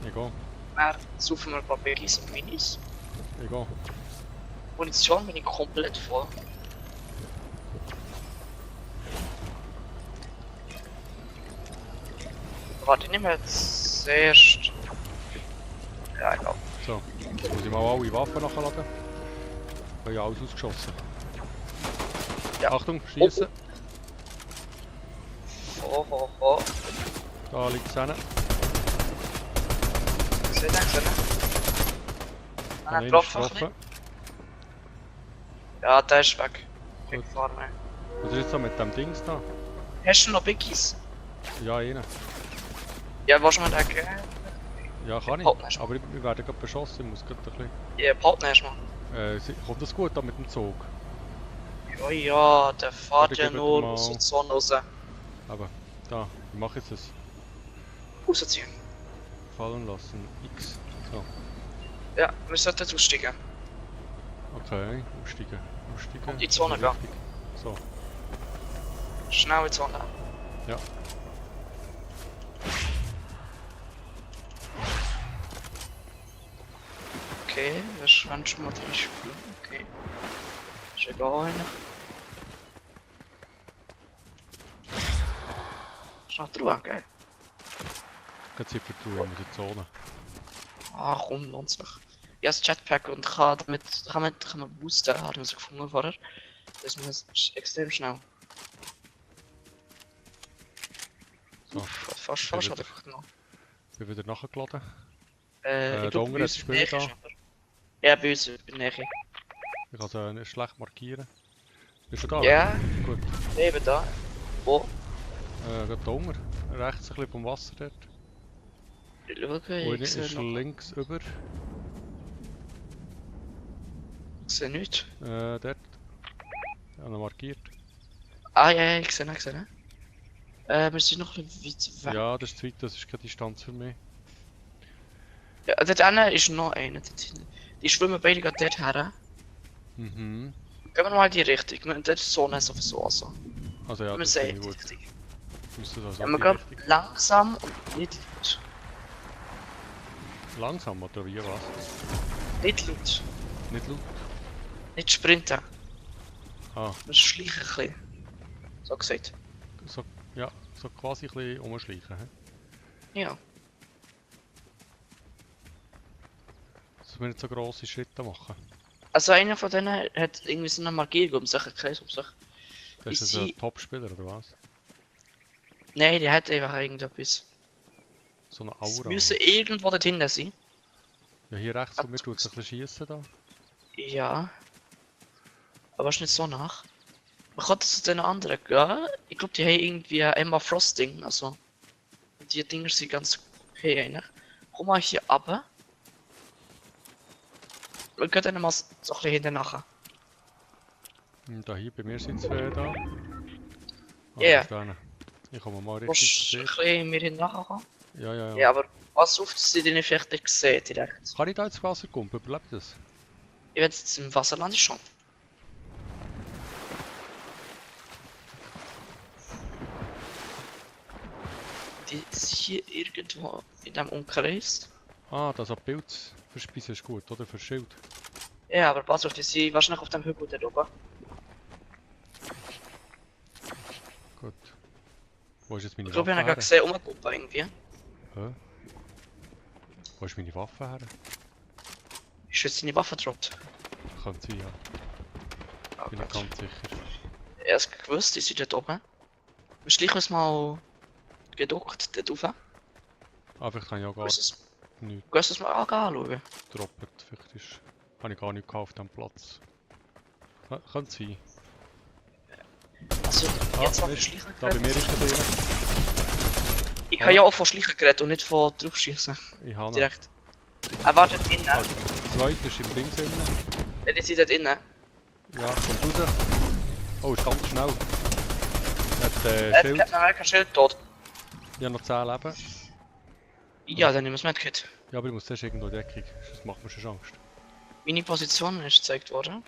Ich gehe. Dann suchen wir ein paar Biggies und Minis. Ich gehe. Munition bin ich komplett voll. Warte, ich nehme jetzt zuerst. Ja, egal. So. Jetzt muss ich mal alle Waffen nachladen. Ich habe ja alles ausgeschossen. Ja. Achtung, schießen. Oh. Da liegt es hin. Gesehen. Habe Einen ihn getroffen. Ja, der ist weg. Gut. Ich fahre mehr. Was ist jetzt so mit dem Dings da? Hast du noch Biggies? Ja, einen. Ja, willst du mir den geben? Ja, kann ich. Halt nicht. Aber wir werden gerade beschossen. Ich muss gerade ein bisschen... Ja, Partner hast du mal. Kommt das gut da mit dem Zug? Ja, der fährt Warte, ja gib nur mir mal- aus der Sonne raus. Aber da, wie mache ich das? Rausziehen. Fallen lassen. X. So. Ja, wir sollten jetzt aussteigen. Okay, aussteigen. Und in die Zone gehen. Richtig. So. Schnell in die Zone. Ja. Okay, wir schwimmen schon mal die Spur. Okay. Ist egal. Ist noch drüber, gell? Gerade Zeit für die Ruhe in der Zone. Ah, komm, lohnt sich. Ich habe das Jetpack und kann man boosten, haben wir so gefunden vorher. Das ist extrem schnell. So. Fast hat einfach genommen. Ich bin wieder nachgeladen. Ich da glaube, unten bei hat uns es in der Spieler Nähe da. ist aber. Ja, bei uns in der Nähe. Ich kann es schlecht markieren. Bist du da? Ja, Gut. eben da. Wo? Gerade da unten. Rechts ein bisschen vom Wasser dort. Ich schaue, Und ich sehe ist noch. links über. Ich sehe nichts. Dort. Ja, noch markiert. Ah, ja, ich sehe ihn. Wir sind noch ein bisschen weit weg. Ja, das ist zu weit, das ist keine Distanz für mich. Ja, dort hinten ist noch einer. Dort hinten. Die schwimmen beide gerade dort her. Mhm. Gehen wir mal in die Richtung. Dort ist die Sonne sowieso also. Also ja, Wir das sehen finde ich die gut. Richtung. Müsste das Ja, auch wir die gehen Richtung. langsam und nicht laut. Langsam oder wie was? Nicht laut. Nicht laut? Nicht sprinten. Ah, Wir schleichen ein bisschen. So gesagt. So, ja, so quasi ein bisschen umschleichen. He? Ja. Dass wir nicht so grosse Schritte machen. Also einer von denen hat irgendwie so eine Magie um sich, einen Kreis um sich. Das Ich ist sehe- ein Topspieler, oder was? Nein, die hat einfach irgendetwas. So eine Es Aura. müssen irgendwo dort hinten sein. Ja, hier rechts von mir tut es ein bisschen schiessen da. Ja. Aber ist nicht so nach. Man kann zu den anderen gehen. Ich glaube, die haben irgendwie ein Emma Frost Ding. Also. Die Dinger sind ganz okay eigentlich. Komm mal hier runter. Wir gehen dann mal so ein bisschen hinten nachher. Da hier bei mir sind zwei da. Ah, Ja. da ist einer. Ich komme mal Musst richtig du ein zu bisschen mir hinten nachher kommen? dir. Ja, ja, ja. Ja, aber pass auf, dass sie dich vielleicht nicht sehen direkt. Kann ich da ins Wasser kumpen? Überlebt das? Ich werde jetzt im Wasser landen schon. Die ist hier irgendwo in dem Umkreis. Ah, das hat Pilz. Für Speisen ist gut, oder? Für Schild. Ja, aber pass auf, die sind wahrscheinlich auf dem Hügel da oben. Gut. Wo ist jetzt meine Ich glaube, ich habe Waffe gerade gesehen, umgeguckt irgendwie. her? Wo ist meine Waffe her? Ist jetzt seine Waffe gedroppt? Könnte sein, ja. Oh Bin ich Gott. ganz sicher. Erst gewusst, die sind dort oben. Wir schleichen uns mal geduckt dort rauf. Aber ich kann ja gar Gehst nichts du es mal anschauen? droppen. Vielleicht ist... Habe ich gar nicht auf diesem Platz. Könnte sein. Also, jetzt mal Mist. verschleichen Da bei mir ist der drin. Ich habe ja auch von Schleichen geredet und nicht von draufschießen. Ich habe ihn. Direkt. Er wartet innen. Also, der zweite ist im Ding drin. Ja, die sind dort innen. Ja, kommt raus. Oh, ist ganz schnell. Er hat Er Schild. hat noch kein Schild tot. Ich habe noch 10 Leben. Ja, dann nehmen wir es mit. Ja, aber ich muss zuerst irgendwo in Deckung. Das macht mir schon Angst. Meine Position ist gezeigt worden.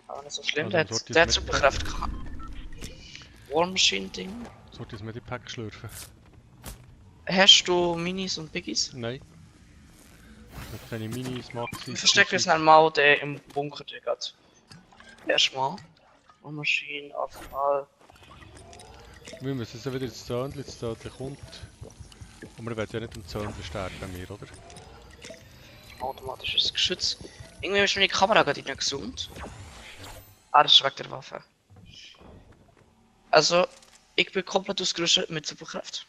Aber nicht so schlimm, Also, der dort ist hat mit- Superkräfte gehabt. War Machine Ding. Sollte ich das Medipack schlürfen? Hast du Minis und Biggies? Nein. Ich habe keine Minis, Maxis. Wir verstecken uns dann mal den im Bunker, der geht. Erstmal. War Machine, Abfall. Wir müssen jetzt wieder ins Zöndli, das Zöndli kommt. Und wir werden ja nicht im Zöndli sterben bei mir, oder? Automatisches Geschütz. Irgendwie ist meine Kamera gerade nicht gesund. Ah, das ist wegen der Waffe. Also, ich bin komplett ausgerüstet mit Superkraft.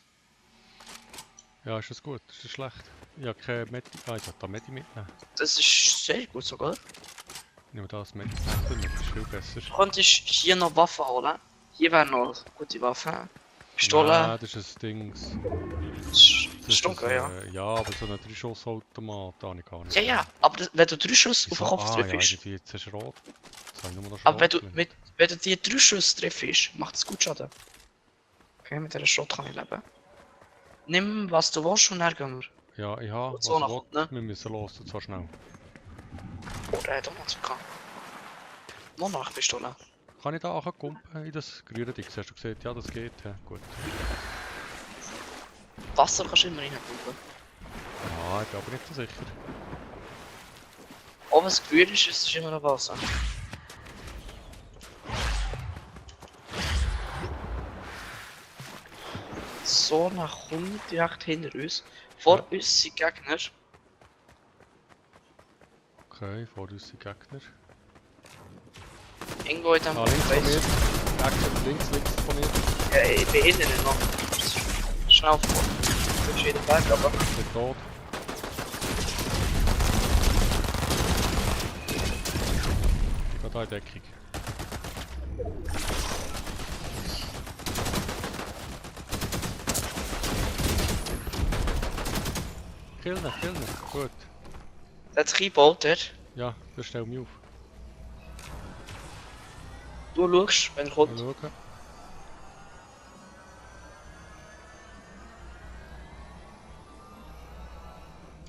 Ja, ist das gut? Ist das schlecht? Ich habe keine Medi... Ah, ich sollte da Medi mitnehmen. Das ist sehr gut sogar. Ich nehme das Medipack mit, das ist viel besser. Du könntest hier noch Waffen holen. Hier wären noch gute Waffen. Pistole. Ja, das ist ein Dings. Das ist dunkel, ja. Ja, aber so ein 3-Schuss-Automat habe ich gar nicht. Ja, ja, aber wenn du 3 Schuss auf den Wieso? Kopf Ah, ja, triffst. irgendwie jetzt ist rot. Jetzt habe ich nur noch Aber wenn du, Schrot. wenn du die 3 Schuss triffst, macht es gut Schaden. Okay, mit dieser Schrott kann ich leben. Nimm was du willst und dann gehen wir. Ja, ich habe. Und so nach will. unten, ne? Wir müssen los, und zwar schnell. Oh, der hat auch noch zu gehabt. Monarch-Pistole. Kann ich da auch kumpen in das grüne Ding? Hast du gesehen? Ja, das geht. Ja, gut. Wasser kannst du immer reinpumpen. Ja, ich bin aber nicht so sicher. Ob es grün ist, ist es immer noch Wasser. So, nach 100 direkt hinter uns. Vor uns sind Gegner. Okay, vor uns sind Gegner. Irgendwo in dem Ah, links von mir. Kreis. Gegner, links von mir. Ja, ich bin hinten noch. Schnell vor. Ich bin jeden Berg, aber. Ich bin tot. Ich gehe da in Deckung. Kill ihn. Gut. Der hat sich eingebaut, der. Ja, das stell mich auf. Du schaust, wenn er Mal kommt. schauen.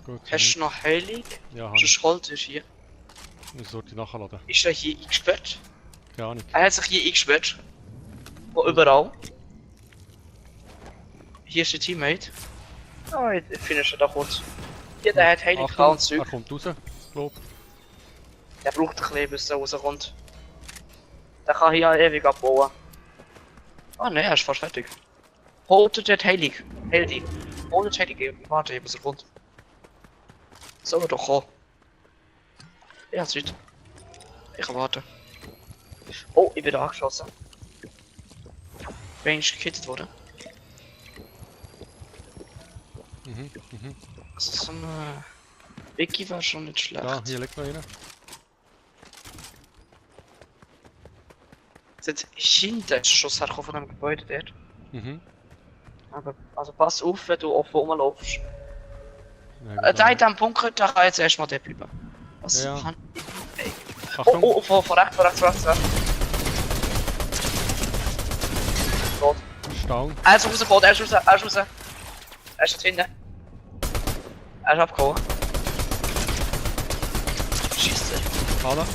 Gut. Hast du noch Heilung? Ja, habe ich. Sonst holt er hier. Ich sollte nachladen. Ist er hier eingesperrt? Keine Ahnung. Er hat sich hier eingesperrt. Wo überall. Hier ist der Teammate. Oh, ich finde schon da kurz. Ja, der hat Heilung Achtung, und er Zeug. kommt raus, glaub. Der braucht ein bisschen, bis er rauskommt. Der kann hier ewig abbauen. Oh ne, er ist fast fertig. Holt den Heilig. Heilig. Holt den Heilig. Warte, bis er kommt. Soll er doch kommen. Ja, es wird. Ich kann warten. Oh, ich bin angeschossen. Bin ich gekittet worden. Also so eine Wiki war schon nicht schlecht. Da, hier liegt noch einer. Jetzt hinten ist schon Schuss von dem Gebäude dort. Mhm. Aber, also pass auf, wenn du offen rumlaufst. Nein, Da in diesem Bunker, da kann jetzt erstmal der bleiben. Was Ja, ja. kann ich... Achtung! Oh, von rechts, von rechts, von rechts. Tot. Stang. Er ist rausgekommen, er ist raus, er ist raus. Er ist jetzt hinten. Er ist abgehauen. Scheisse. Alle.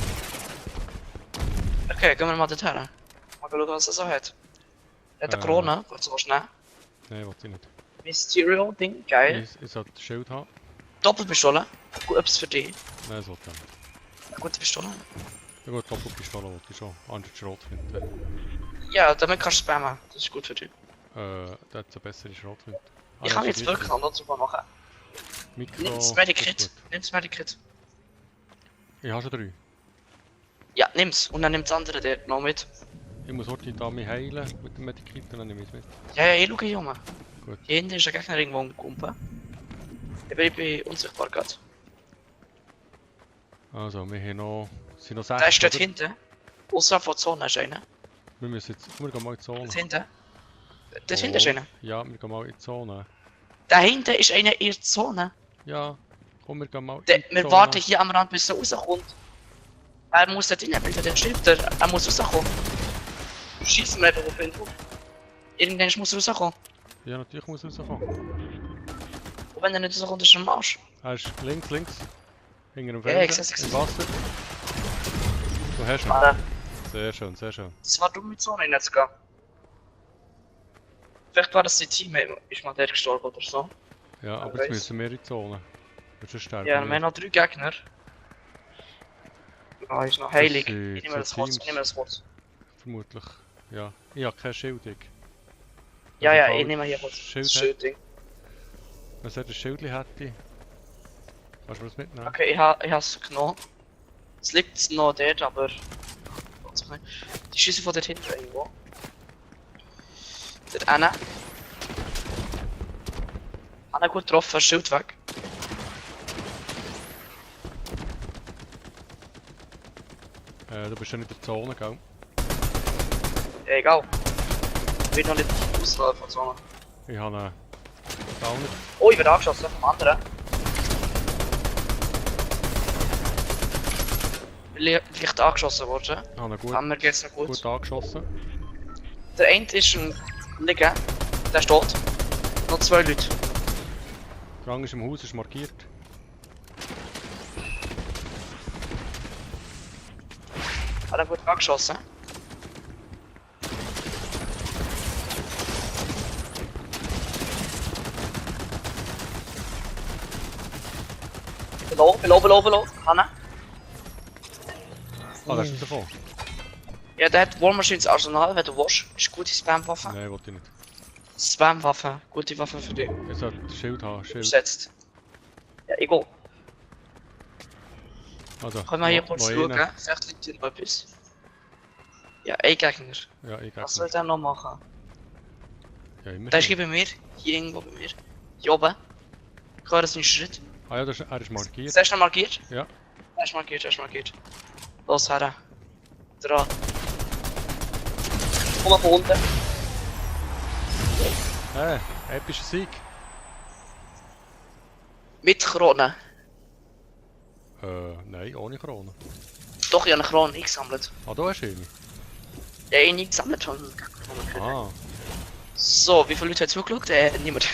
Okay, gehen wir mal dorthin. Mal schauen, was er so hat. Er hat eine Krone, kannst du was nehmen. Nein, wollte ich nicht. Mysterio Ding, geil. Ich sollte das Schild haben. Doppelpistole. Gut, etwas für dich. Nein, das wollte ich nicht. Eine gute Pistole. Ja gut, Doppelpistole wollte ich schon. Anders Schrotflinte. Ja, damit kannst du spammen. Das ist gut für dich. Der hat eine bessere Schrotflinte. Ich kann jetzt wirklich anders machen. Mikro... Nimm das ist Medikit. gut. Nimm das Medikit. Ich habe schon 3. Ja, nimm's. Und dann nimm das andere dort noch mit. Ich muss heute da mich heilen mit dem Medikit, dann nehme ich es mit. Ja, ich schaue hier um. Gut. Hier hinten ist ein Gegner irgendwo umgekommen. Ich bin unsichtbar gerade. Also, wir haben noch... Es sind noch 6. Der ist dort oder? hinten. Außerhalb von der Zone ist einer. Wir müssen jetzt... Wir gehen mal in die Zone. Dort hinten. Dort hinten ist einer. Ja, wir gehen mal in die Zone. Da hinten ist einer in der Zone. Ja, komm, wir gehen mal in Der, die wir Zone. warten hier am Rand, bis er rauskommt. Er muss dort rein, bitte, der stirbt. Er muss rauskommen. Schießen wir einfach auf ihn drauf. Irgendwann muss er rauskommen. Ja, natürlich muss er rauskommen. Und wenn er nicht rauskommt, ist er am Arsch. Er ist links. Hinter dem Ja, ich Felsen, seh's, ich im seh's. Wasser. Du hast ihn. Alter, Sehr schön, sehr schön. das war dumm, mit Zone reinzugehen. Vielleicht war das sein Team, ist mal der gestorben oder so. Ja, aber weiss. jetzt müssen wir in die Zone. Sonst sterben Ja, wir wir. haben noch 3 Gegner. Ah, ist noch heilig. sind Ich nehme das so Wort, ich Teams. nehme das Wort. Vermutlich. Ja. Ich habe kein Schild. Ja, Also, ja, falls ich nehme hier kurz Schild das hat- Schildding. Wenn er ein Schild hätte, kannst du das mitnehmen? Okay, ich habe es genommen. Es liegt noch dort, aber... Die schießen von dort hinten irgendwo. Dort einer. Einer gut getroffen, Schild weg. Du bist ja nicht in der Zone, gell? Ja, egal. Ich bin noch nicht außerhalb von Zone. Ich habe einen Downer. Oh, ich werde angeschossen vom anderen. Leicht angeschossen worden. Ich habe ihn Aber mir geht's noch gut. gut angeschossen. Der eine ist ein Liegen. Der ist tot. Noch 2 Leute. Der Rang ist im Haus, ist markiert. Hat er gut angeschossen. Below. Hanna. Ah, der ist rausgekommen. Ja, der hat War Machines Arsenal, wenn du willst. Ist gute Spam-Waffe. Nein, wollte ich nicht. Spam-Waffe. Gute Waffe für dich. Ich sollte ein Schild haben, Schild. Besetzt. Ja, egal. Also, Können wir hier noch- kurz noch schauen? einen. Vielleicht liegt hier noch etwas. Ja, ein Gegner. Ja, ich Was gehe. soll der noch machen? Ja, immer Der ist schön. hier bei mir. Hier irgendwo bei mir. Hier oben. Ich höre seinen Schritt. Ah ja, er ist markiert. Ist er schon markiert? Ja. Er ist markiert. Los, Herr. Dran. Komm mal von unten. Hey, epischer Sieg. Mit Krone. Nein, ohne Krone. Doch, ich habe eine Krone eingesammelt. Ah, da hast du eine. Ja, ich habe nicht gesammelt schon. Ah, So, wie viele Leute haben zugeschaut? Niemand.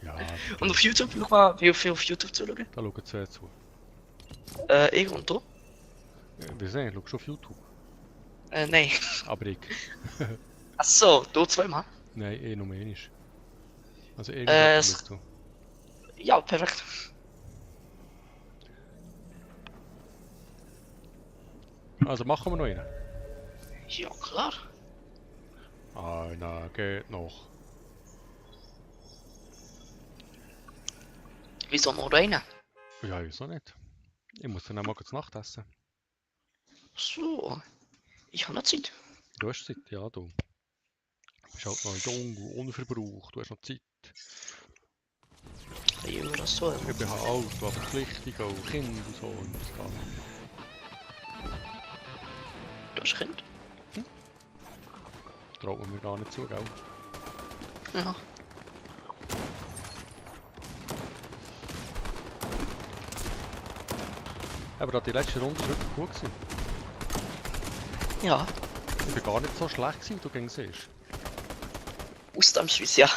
ja, Und auf YouTube, schau mal, wie viel auf YouTube zuschauen. da schauen 2 zu. Ich und du? Wir sehen, schau schon auf YouTube. Nein. Aber ich. Achso, du zweimal? Nein, nur einmal. Also Äh, irgendwas schaut zu. Ja, perfekt. Also machen wir noch einen. Ja, klar. Keiner geht noch. Wieso nur einer? Ja, ich weiß auch nicht. Ich muss dann auch mal kurz Nacht essen. So. Ich habe noch Zeit. Du hast Zeit, ja, du. Du bist halt noch jung und unverbraucht, du hast noch Zeit. Ich immer das so. Ich bin halt alt, du hast Verpflichtungen und Kinder und so. Und das geht nicht. Du hast Kind? Traut man mir gar nicht zu, gell? Ja. Aber die letzte Runde war wirklich gut gewesen. Ja. Ich war gar nicht so schlecht gewesen, wie du gegen siehst. Ausnahmsweise, ja.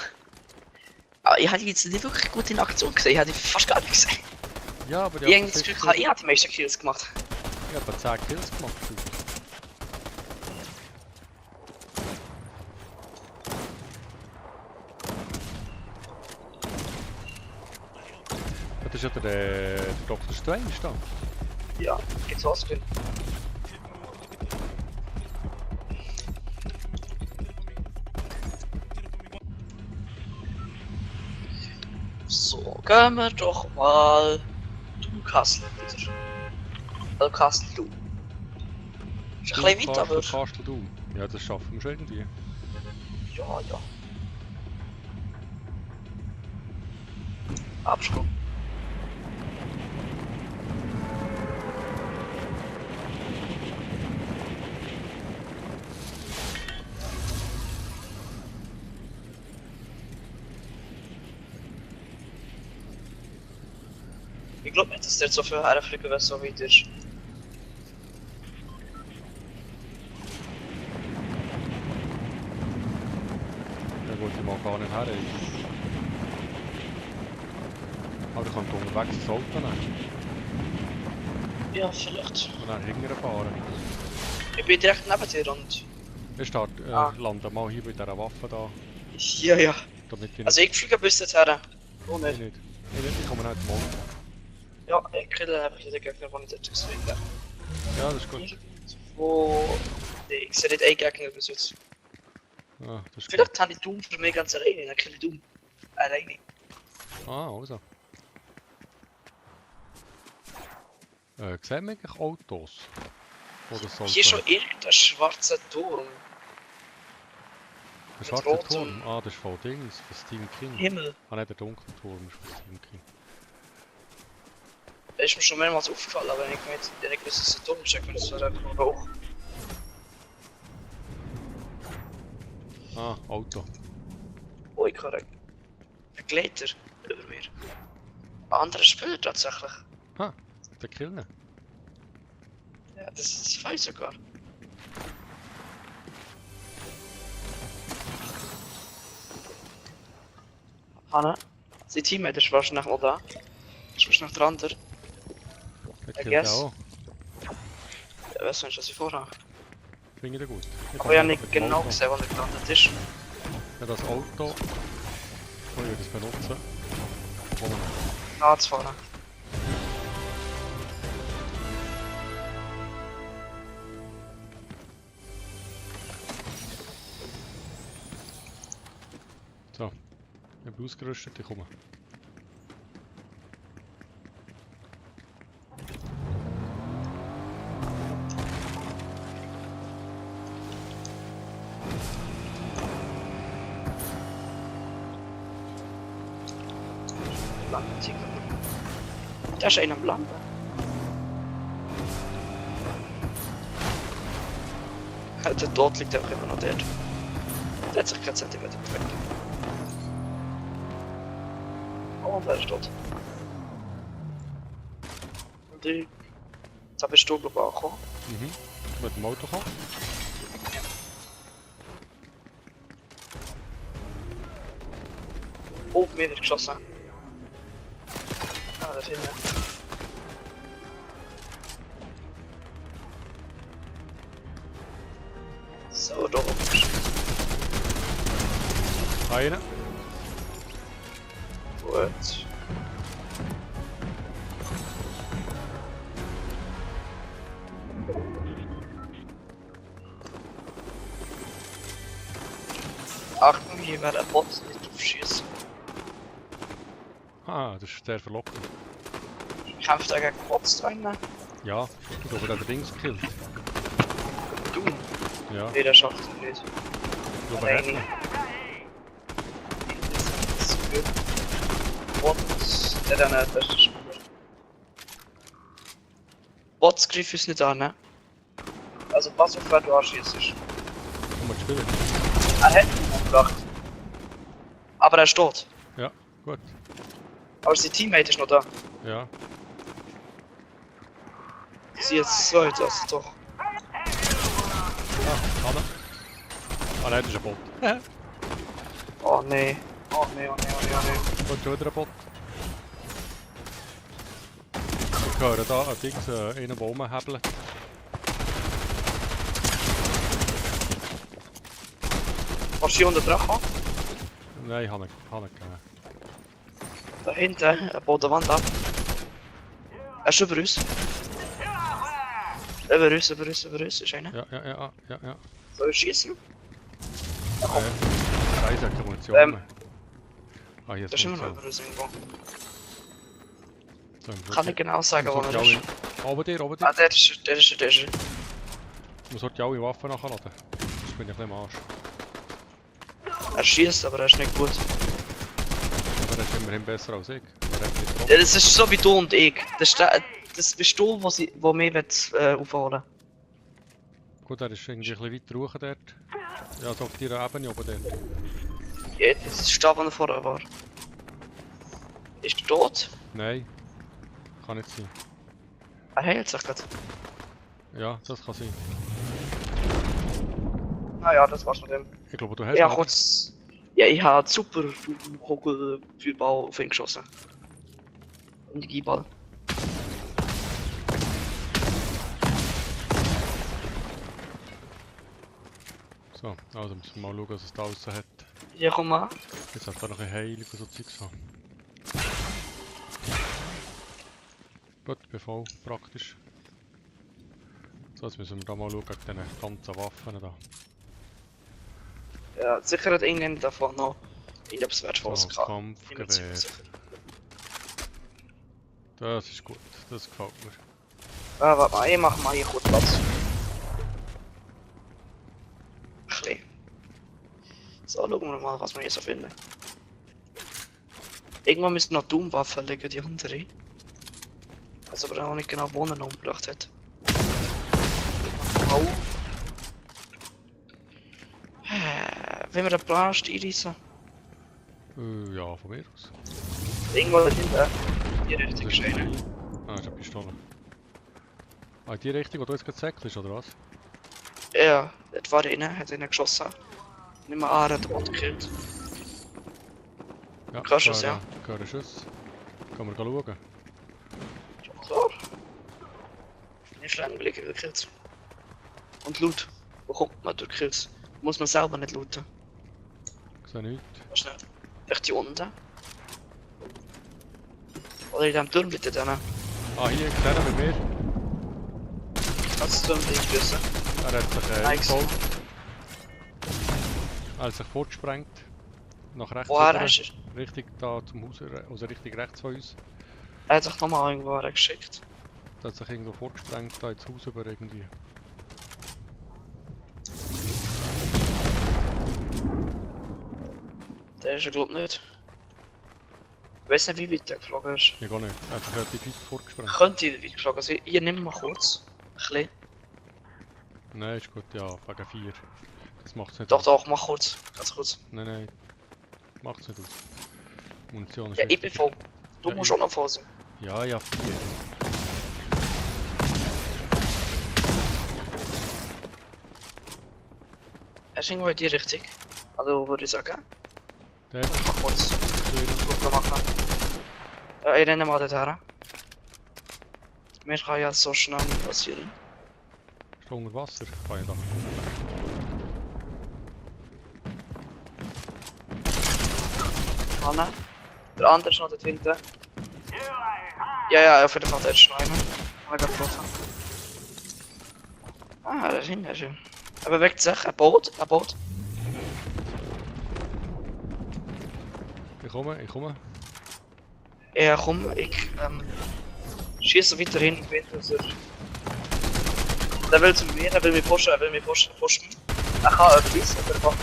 Aber ich hatte jetzt nicht wirklich gut in Aktion gesehen. Ich hatte fast gar nicht gesehen. Ja, aber Ich habe das Gefühl, ich habe die meisten Kills gemacht. Ich habe 10 Kills gemacht. Das ist ja der Dr. Strange da. Ja, geht's ausgehen. So, gehen wir doch mal Doom Castle wieder. Also Castle Doom. Ist ein bisschen weit, aber... Castle Doom. Ja, das schaffen wir schon irgendwie. Ja, ja. Absprung. Ich glaube nicht, dass der so viel herfliegen wird, so wie der. Da wollte ich mal gar nicht her. Aber ich könnte unterwegs das Auto nehmen Ja, vielleicht. und dann hinterher fahren. Ich bin direkt neben dir und... Ich lande mal hier bei dieser Waffe da. Ja, ja. Damit ich Also ich fliege bis dorthin. Oh nicht. nicht. Ich komme nicht morgen. Ja, ich kriege einfach den Gegner, den ich dort gesehen habe. Ja, das ist gut. Wo... Nee, ich sehe nicht einen Gegner bis jetzt. Ah, das ist gut. Vielleicht habe ich Doom für mich ganz alleine, dann kriege ich Doom. Alleine. Ah, also. Sehen wir eigentlich Autos? Oder so? Hier ist schon irgendein schwarzer Turm. Der schwarze rotem Turm? Ah, das ist von Dings, von Stephen King. Himmel. Ah, nicht der dunkle Turm ist von Stephen King. Das ist mir schon mehrmals aufgefallen, aber wenn ich gemeint habe, ich wusste, dass es ein Turm ist, das war einfach nur hoch. Ah, Auto. Oh, ich habe einen Gleiter über mir. Ein anderer Spieler tatsächlich. Ha, der Killne. Ja, das ist zwei sogar. Hanna, sein Teammate ist wahrscheinlich noch da. Ist wahrscheinlich der andere. Der I killt guess. auch. Ja, weißt du nicht, was ich vorhabe. Finde ich gut. Aber ich habe nicht genau gesehen, wo er gelandet ist. Ja, das Auto. Oh, ich will das benutzen. Oh, Nachzufahren. so. Ich bin ausgerüstet, ich komme. Da ist einer am Landen. Der Tod liegt einfach immer noch dort. Der hat sich keinen Zentimeter bewegt. Oh, und er ist tot. Und ich... Da bist du, glaube ich, auch gekommen. Mhm. Mit dem Auto kommen. Oh, mir wird geschossen. Ah, da hinten. So, da oben. Einer. Gut. Achtung, hier wäre ein Bot, nicht aufschießen. Ah, das ist sehr verlockend. Kämpft er gegen Bots da drinnen? Ja, ich glaube, der hat Dings gekillt. Du? Ja, Nee, der schafft es nicht. ich glaube, er hat ihn. Das ist gut. Bots, der dann nicht beste Spieler. Bots griff ist nicht an, ne? Also pass auf, wer du anschießt. Komm mal spielen. Er hat ihn umgebracht. Aber er steht. Ja, gut. Aber sein Teammate ist noch da. Ja. Sie jetzt zwei, das ist doch. Ah, kann er. Ah nein, das ist ein Bot. Oh nee. Oh nee, oh nee, oh nee, oh nee. Kommt schon wieder ein Bot. Ich höre da ein Dings, einen, der rumhebelt. Hast du hier unter Drache? Nein, habe ich gegeben. Da hinten, er baut die Wand ab. Er ist über uns. Über uns ist einer. Ja. Soll ich schießen? Nein, sagt die Munition. Ah, hier Das ist ist immer noch Munition. über uns irgendwo. So, im Kann ich genau sagen, wo Man er sollte ist. alle... Oben dir. Ah, der ist. Man sollte alle Waffen nachladen. Sonst bin ich ein bisschen am Arsch. Er schießt, aber er ist nicht gut. Aber er ist immerhin besser als ich. Er hat mich getroffen. Ja, das ist so wie du und ich. Das bist du, wo mich aufholen. Gut, er ist irgendwie ein bisschen weiter hoch dort. Ja, so auf dieser Ebene oben dort. Ja, das ist der, wo er vorher war. Ist er tot? Nein. Kann nicht sein. Er heilt sich gerade. Ja, das kann sein. Naja, das war's mit dem. Ich glaube, du hast Ja, noch- kurz. Ja, ich habe super Kugelfühlball auf ihn geschossen. Und die Gieball. So, also müssen wir mal schauen, was es da aussen hat. Ja, komm mal. Jetzt hat er noch ein Heilung und so Zeugs haben. Gut, BV praktisch. So, jetzt müssen wir da mal schauen gegen diese ganzen Waffen da. Ja, sicher hat irgendjemand davon noch etwas Wertvolles So, gehabt. Bin mir Kampfgewehr. ziemlich sicher. Das ist gut, das gefällt mir. Ah, warte mal, ich mach mal hier kurz Platz. Okay. So, schauen wir mal, was wir hier so finden. Irgendwann müsste noch Doom-Waffen liegen, die andere. Also aber auch nicht genau, wo er noch umgebracht hat. Oh. Wenn wir den Plan einreißen? Ja, von mir aus. Irgendwo da hinten. Die Das Richtung ist scheinen. eine... Ah, das ist eine Pistole. Ah, in die Richtung, wo du jetzt gesäckelt oder was? Ja, dort war einer, hat ihn geschossen. Nimm mal an, er hat den Bot gekillt. Ja, Schuss, ja. Ich höre einen Schuss. Können wir schauen? Ja, klar. Nicht langweilig gekillt. Und Loot. Wo kommt man durch Kills? Muss man selber nicht looten. Ich sehe nichts. Was schnell. Echt hier unten. Oder in diesem Turm bitte dann. Ah, hier, der mit mir. Kannst du Turm nicht wissen. Er hat sich Nice. eingebaut. Er hat sich fortgesprengt. Nach rechts. Woher rüber. ist er? Richtig da zum Haus, also richtig rechts von uns. Er hat sich nochmal irgendwo geschickt. Er hat sich irgendwo fortgesprengt, da ins Haus über irgendwie. Der ist er glaub nicht. Ich weiß nicht wie weit der geflogen ist. Ich gar nicht. Er hat sich relativ weit fortgesprengt. Könnte ich weit geflogen sein. Hier nimm mal kurz. Ein bisschen. Nein, ist gut, ja, wegen 4. Das macht's nicht Doch, aus. doch, mach kurz. Ganz kurz. Nein, macht's nicht aus. Munition ist Ja, ich bin wichtig. voll. Du Ja, musst ich- auch noch voll sein. Ja, 4. Er ist irgendwo in die Richtung. Also würde ich sagen. Der Mach kurz. ist Luft machen. Ja, ich renne mal dorthin. Mir kann ja so schnell nicht passieren. unter Wasser. Kann ich da. Anne. Der andere ist noch dort hinten. Ja, auf jeden Fall, der ist noch einer. Hab ich gerade getroffen. Ah, da hinten ist er. Er bewegt sich, er baut. Ich komme. Ja, komm, ich schieße weiter hin und wieder, dass er... Der will zu mir, er will mich pushen, pushen. Er kann etwas, aber er kann...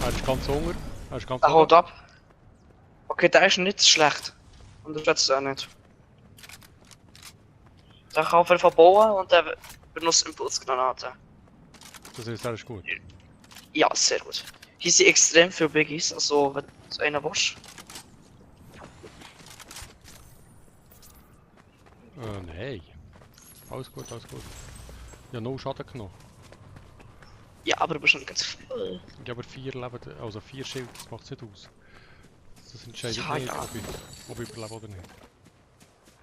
Er ist ganz Hunger. Er haut ab. Okay, der ist nicht schlecht. Unterschätzt auch nicht. Der kann auf jeden Fall bauen und der benutzt Impulsgranaten. Das ist alles gut. Ja, sehr gut. Hier sind extrem viele Biggies, also wenn du einer willst. Nein. Alles gut. Ja, no Schaden genommen. Ja, aber du bist nicht ganz viel. Ja, aber 4 Leben, also 4 Schild, das macht es nicht aus. Das entscheidet Ja, nicht, ja. ob ich überlebe oder nicht.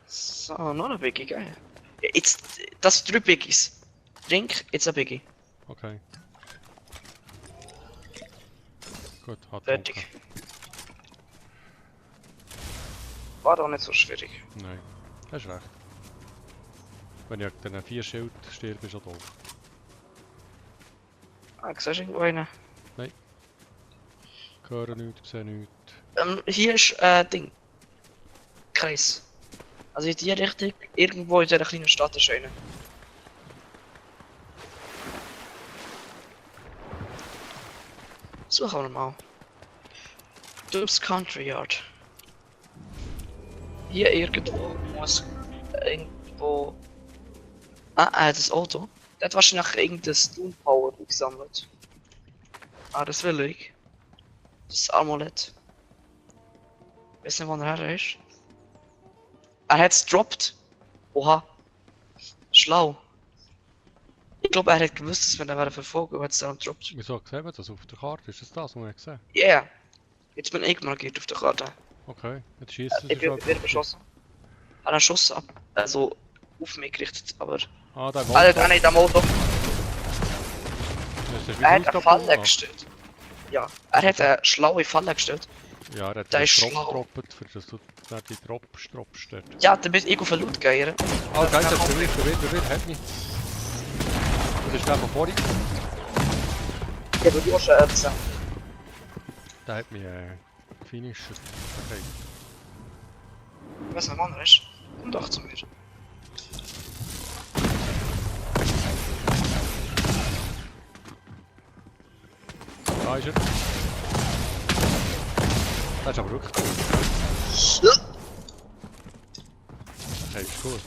So, noch ein Biggie, geil. Ja, jetzt, das sind 3 Biggies. Drink, jetzt ein Biggie. Okay. Gut, hat Fertig. War doch nicht so schwierig. Nein, hast recht. Wenn ich dann 4 Schild stirb, ist er doof. Ah, siehst du irgendwo einen? Ich höre nichts, sehe nichts. Hier ist Ding. Kreis. Also in die Richtung, irgendwo in dieser kleinen Stadt ist einer. Suchen wir mal. Dubs Country Yard. Hier irgendwo muss irgendwo... das Auto. Der hat wahrscheinlich irgendein Stone Power gesammelt. Ah, das will ich. Das Amulett. Ich weiß nicht, wo er her ist. Er hat's droppt. Oha. Schlau. Ich glaube, er hat gewusst, dass wenn er verfolgen hat es dann droppt. Wieso gesehen das auf der Karte? Ist das, was ich gesehen? Ja. Yeah. Jetzt bin ich markiert auf der Karte. Okay, jetzt schießt Ich bin beschossen. Er hat einen Schuss ab. Also auf mich gerichtet, aber. Ah, der Er hat auch nicht am Auto. Er hat eine Falle gestellt. Ja, er hat eine schlaue Falle gestellt. Ja, er hat Der einen ist Drop schlau. gedroppt, für das du nicht die Drops dort. Ja, dann bin ich auf den Loot gegangen. Ah, geil, das ist verwirrt, hat mich. Das ist der von vorhin. Ja, du hast schon etwas. Der hat mich finished. Okay. Was ein Mann ist. Komm doch zu mir. Da ist er. Das ist aber wirklich cool. Okay, ist cool.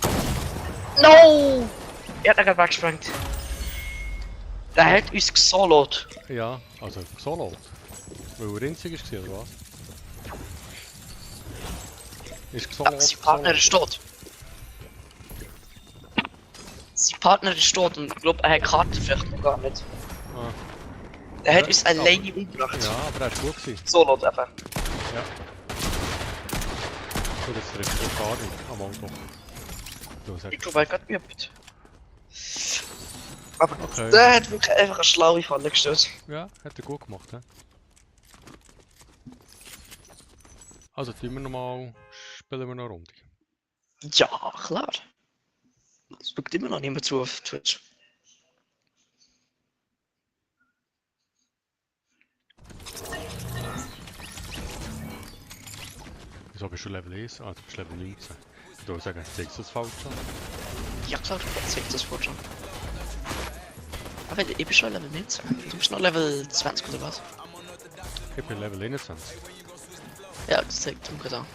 No! Er hat gerade weggesprengt. Der hat uns gesolot. Ja, also solo. Weil er winzig war, oder was? Ist gesolo. Sein Partner ist tot. Sein Partner ist tot und ich glaube, er hat Karte vielleicht noch gar nicht. Ah. Er hat uns alleine umgebracht. Ja, aber er war gut gewesen. Solot einfach. Ja. So, das trifft die Erfahrung am Auto. Du sagst, Ich glaube, er hat geübt. Aber okay. der hat wirklich einfach eine schlaue Falle gestellt. Ja, hat er gut gemacht, he? Also, tun wir nochmal, spielen wir noch eine Runde. Ja, klar. Es schaut immer noch niemand zu auf Twitch. Wieso bist du Level 1? Ah, du bist Level 19. Ich würde sagen, zeigst du das falsch an? Ja klar, du zeigst das vor schon. Aber ich bin schon Level 19. Du bist noch Level 20 oder was? Ich bin Level 21. Ja, das zeigt ihm gerade an.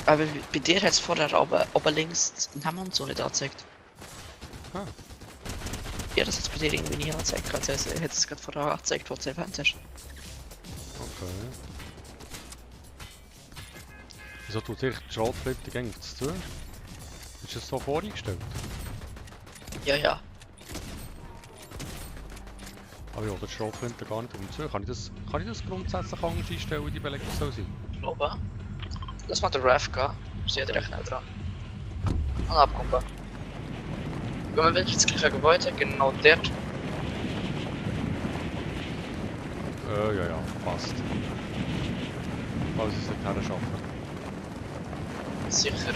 Aber bei dir hat es vorher oben links einen Hammer und so nicht angezeigt. Ah. Ja, das hat es bei dir irgendwie nie angezeigt. Also er hat es gerade vorher angezeigt, wo du erwähnt hast. Okay. Wieso tut sich die Schrotflinte gängig zu? Ist das so voreingestellt? Ja, ja. Aber ja, die Schrotflinte gar nicht umzu. Kann ich das grundsätzlich anders einstellen, wie die Belegung soll sein? Ich glaube. Lass mal den Ref gehen. Steht recht nah dran. Und abkommen. Gehen wir wieder ins gleiche Gebäude, genau dort. Ja, passt. Falls es nicht her schaffen. Sicher.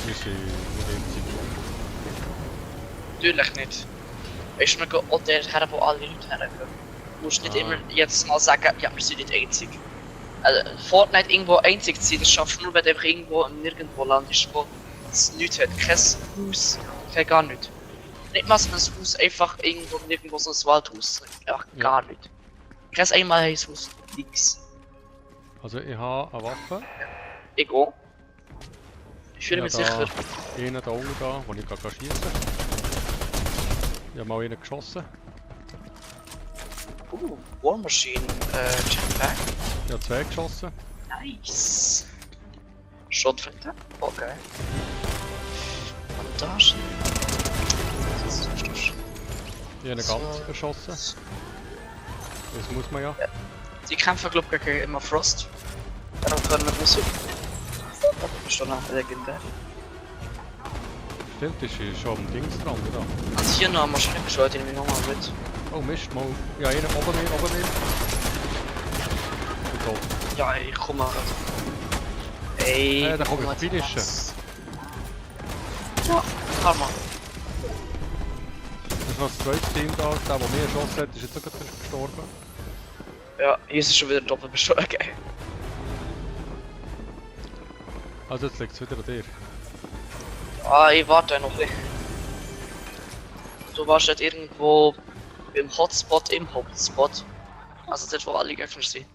Wir sind nicht einzig. Natürlich nicht. Weißt du, wir gehen auch dorthin, wo alle Leute hergehen. Du musst nicht Ah. immer jedes Mal sagen, ja, wir sind nicht einzig. Also, Fortnite irgendwo einzig zu sein, das schaffst du nur, wenn du einfach irgendwo nirgendwo landest, wo es nichts hat. Kein Haus, kein gar nichts. Nicht mal so ein Haus, einfach nirgendwo so ein Waldhaus. Einfach Ja. gar nicht. Kein einmal ein Haus, nix. Also ich habe eine Waffe. Ich auch. Ich fühle Ja, mich da- sicher. Einen da unten, da, wo ich gerade schießen kann. Ich habe mal einen geschossen. War Machine, Jetpack. Ich habe 2 geschossen. Nice. Schrotflinte. Okay. Bandagen. Ich habe einen So. ganz erschossen. Das muss man ja. Die kämpfen, glaube ich, gegen immer Frost. Darum können wir Musik. Das ist schon noch legendär. Stimmt, das ist schon am Dings dran, oder? Also hier noch eine Maschine geschaut, die nehme ich nochmal mit. Oh Mist, mal. Ja, einen oben mir, oben mir. Ich bin tot. Ja, ich komme mal. Ey, Da kommt komm ein Finisher. Ja, Karma. Es ist noch das zweite Team da. Der, der mir erschossen hat, ist jetzt auch gerade gestorben. Ja, hier ist es schon wieder doppelt bestohlen, geil. Also jetzt liegt es wieder an dir. Ah, ich warte noch nicht. Du warst nicht irgendwo im Hotspot im Hotspot. Also dort, wo alle Gegner sind.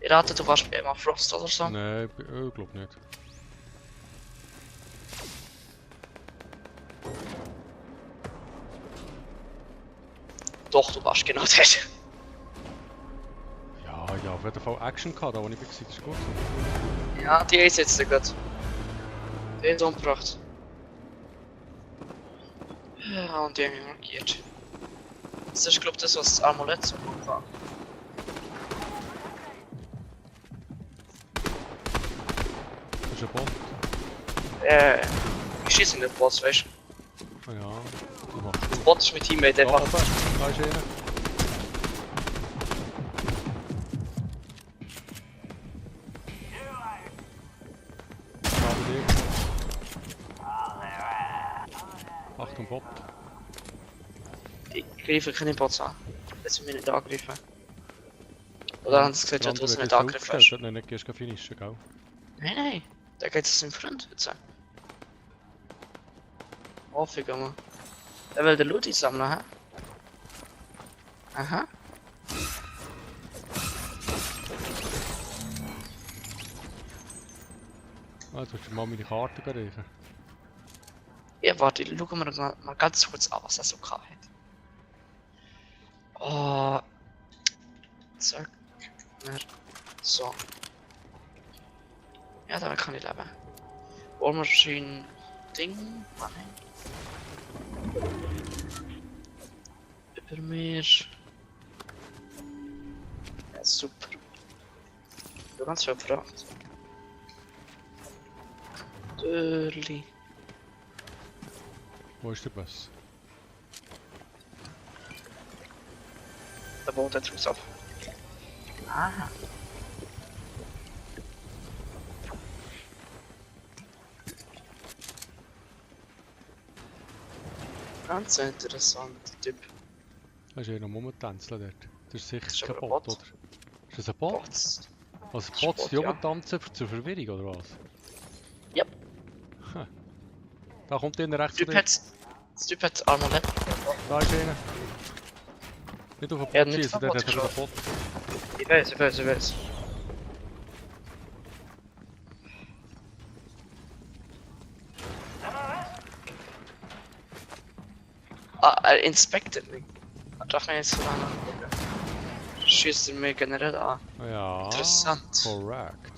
Ich rate, du warst bei Emma Frost oder so. Nein, ich glaube nicht. Doch, du warst genau dort. Ja, ja, auf jeden Fall Action gehabt, da wo ich war, das ist gut. Ja, die ist jetzt gut. Die haben sie umgebracht. Ja, und die haben mich markiert. Das ist, glaube ich, das, was das Amulett so gut war. Das ist ein Bot. Ich schieße in den Boss, weißt Ah ja, du machst du? gut. Bot ist mein Teammate, Da einfach. oben, da ist einer. Da bei dir. Achtung, Bot. Ich greife keine Bots an. Jetzt sind wir nicht angegriffen. Oder haben sie gesagt, Der dass du andere nicht hat angegriffen aufgestellt, hast? hat ihn nicht gehst du finishen, gell? Nein, nein. Da geht es seinem Freund jetzt. Häufiger mal. Er will den Loot sammeln, hä? Aha. Ah, jetzt musst du mal meine Karte reichen. Ja, warte, schauen wir mal ganz kurz an, was er so hat. Oh. Zack. So. Ja, damit kann ich leben. War Machine Ding. Nein. Über mir. Ja, super. Du ganz viel gefragt. Dörli. Wo ist der Bus? Da baut der Truss ab. Aha. Ganz interessanter Typ. Da ist einer rumtanzen dort. Das ist sicher Das ist kein aber ein Bot, Bot. oder? Ist das ein Bot? Bots. Also ist Bots, Bot, die ja. rumtanzen zur Verwirrung, oder was? Yep. Ha. Da kommt einer rechts Typ zu dir. das Typ hat Armament. Da ist einer. Nicht auf den Ja, Bot nicht schießen, auf der den hat Bot einen Bot. Ich weiß. Ah, er inspected mich. Darf man jetzt so lange angucken? Schießt er mich generell an. Ja, Interessant. korrekt.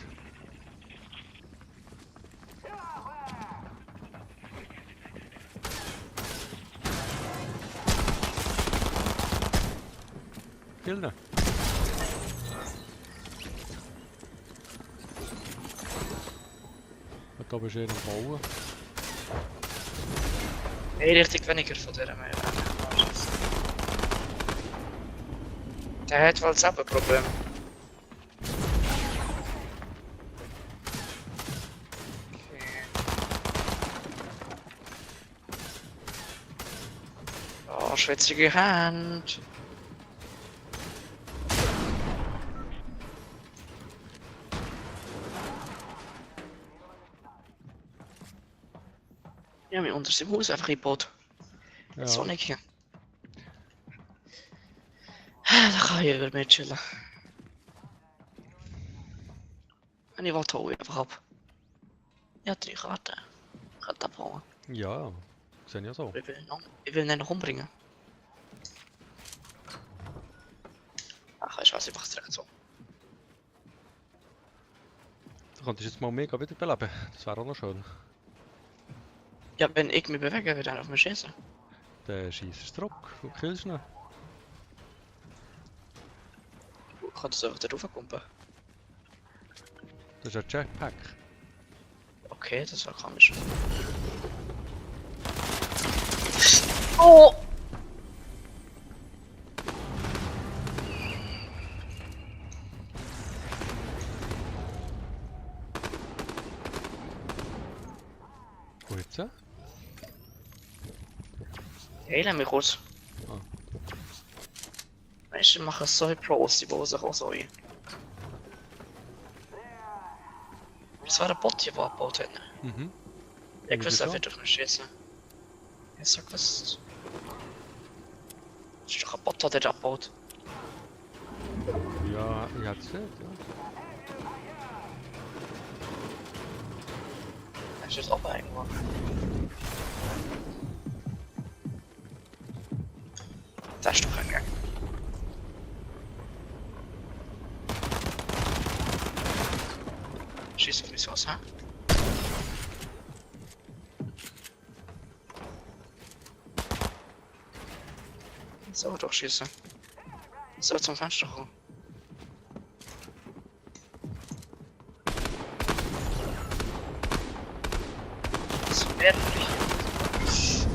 Kill ihn. Und da bist du einer am Bauen. Nee, richtig weniger von der mehr. Der hat wohl selber ein Problem. Oh, schwitzige Hand. Ja, mir unter dem Haus einfach eingebaut. Ja. So nicht hier. Da kann ich über mich chillen. Und ich wollte auch einfach ab. Ja, 3 Karten. Ich kann abhauen. Ja, sehe ich ja so. Ich will ihn noch umbringen. Ach, ich weiß einfach direkt so. Du könntest jetzt mal mega wiederbeleben. Das wäre auch noch schön. Ja, wenn ich mich bewege, wird er auf mich schießen. Dann schießt es zurück und killst ihn. Ich kann das einfach da raufkumpen. Das ist ein Jetpack. Okay, das war komisch. Oh! Wo jetzt? Heilen mich kurz. Ah. Menschen machen so Pros, die bauen sich auch so ein. Das war der Bot hier, der abgebaut hat. Mhm. Ich wusste, er Wieso? wird auf mich schießen. Ich sag was. Das ist doch ein Bot, der das abbaut. Ja, ich hab's gesehen, ja. Er steht auch irgendwo. Da ist doch ein Gang. Schießt auf mich aus, hä? So, doch schießen. So, zum Fenster kommen. Das wäre nicht.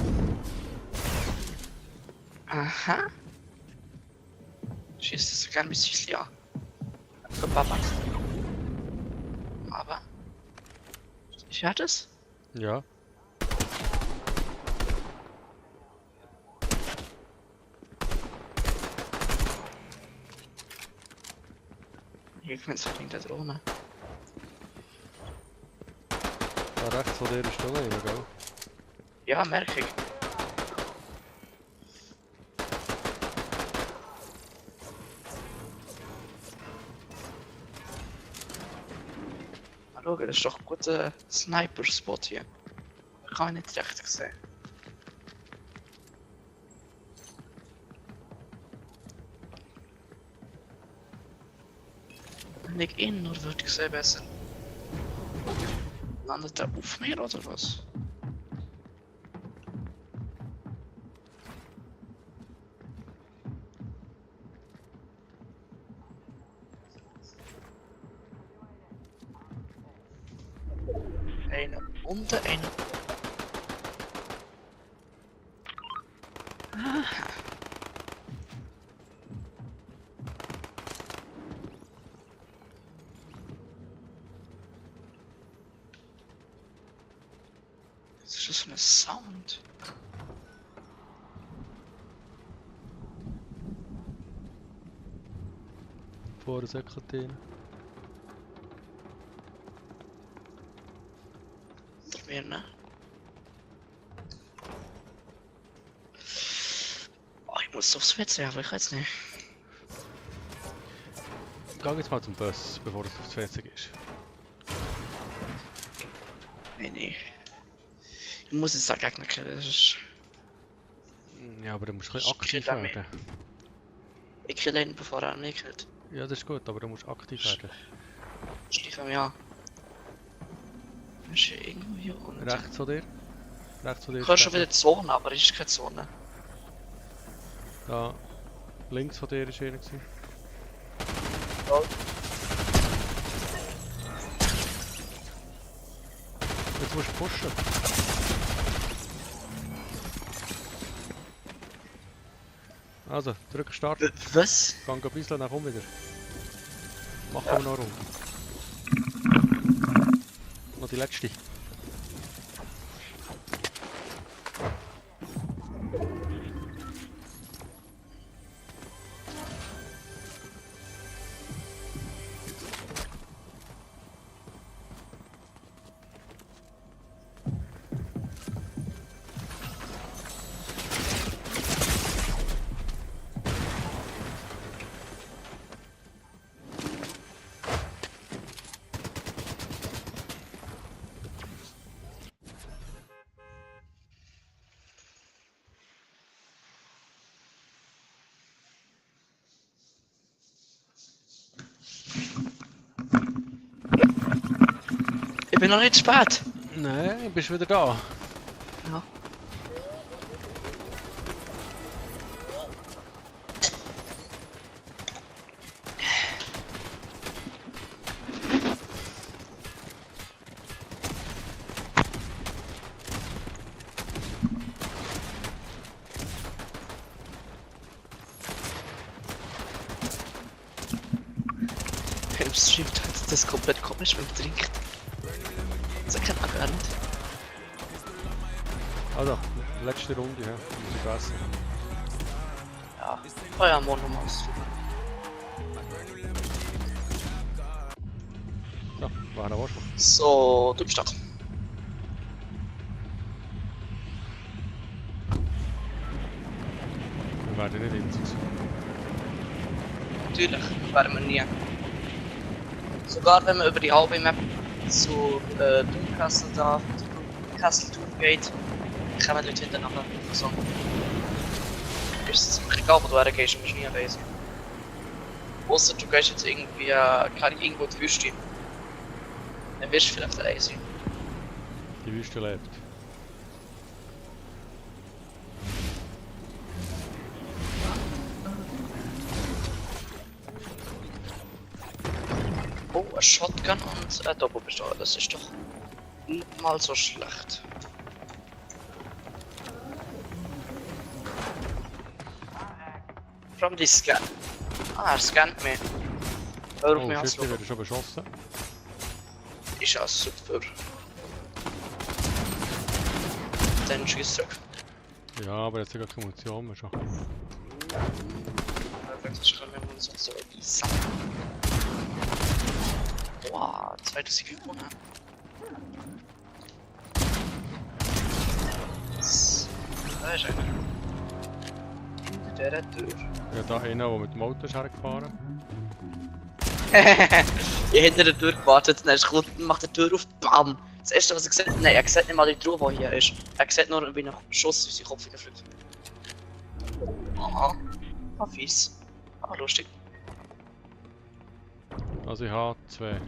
Aha. Schießt das sogar ein bisschen an. Für Papa. Aber. Ich hatte es? Ja. Hier kommt es wegen der Drohne. Da rechts von dir ist der Leben, gell? Ja, merke ich. Schau, das ist doch ein guter Sniper-Spot hier. Kann ich nicht recht sehen. Wenn ich ihn nur würde ich sehen besser. Landet er auf mir oder was? Eine unten, eine. Aha. Was ist das für ein Sound? Vor der Sekretärin. Unter mir, ne? Oh, ich muss aufs WC, aber ich weiß nicht. Geh jetzt mal zum Bus, bevor du aufs WC gehst. Nee. Ich muss jetzt da Gegner killen, das ist... Ja, aber du musst ein bisschen Ich aktiv kill damit. werden. Ich kill ihn, bevor er mich killt. Ja, das ist gut, aber du musst aktiv werden. Stief mir an. Ist hier irgendwo hier unten? Rechts von dir. Rechts von dir. Ich höre ist schon wieder die Zone, aber es ist keine Zone. Da. Links von dir ist einer gewesen. Jetzt musst du pushen. Also, drück Start. Was? Geh ein bisschen nach oben wieder. Mach aber noch rum. Noch die letzte. bin noch nicht zu spät. Nein, bist wieder da. Ja. Im Stream tut das komplett komisch, wenn man trinkt. Das erkennt man gar nicht. Also, letzte Runde, ja. Muss ich essen. Ja, Feuermond nochmal ausdrücken. So, war noch was. So, du bist da. Wir werden nicht einzig. Natürlich, werden wir nie. Sogar wenn man über die halbe Map zu Doomcastle da, Castle Doom geht, kommen Leute hintereinander. So. Ist es ziemlich egal, wo du hergehst, du bist nie basic. Ausser du gehst jetzt irgendwie, keine irgendwo in die Wüste. Dann wirst du vielleicht allein sein. Die Wüste lebt. Oh, ein Shotgun und ein Doppelpistole, das ist doch nicht mal so schlecht. Vor allem die Scan. Ah, er scannt mich. Hör auf mich Oh shit, die anzuschauen. werden schon beschossen. Ist ja super. Dann schießt zurück. Ja, aber jetzt hat keine Munition mehr schon. Perfekt, ich kann mir Munition so easy. Boah, 2000 gewonnen. Da ist einer. Hinter der Tür. Ja, da einer, der mit dem Auto ist hergefahren. Ich hinter der Tür gewartet, dann ist er macht die Tür auf, BAM! Das erste was er gesagt hat, nein, er sieht nicht mal die Truhe, die hier ist. Er sieht nur, wie ein Schuss in seinen Kopf hineinfliegt. Aha. Ah, fies. Ah, lustig. Also ich habe zwei.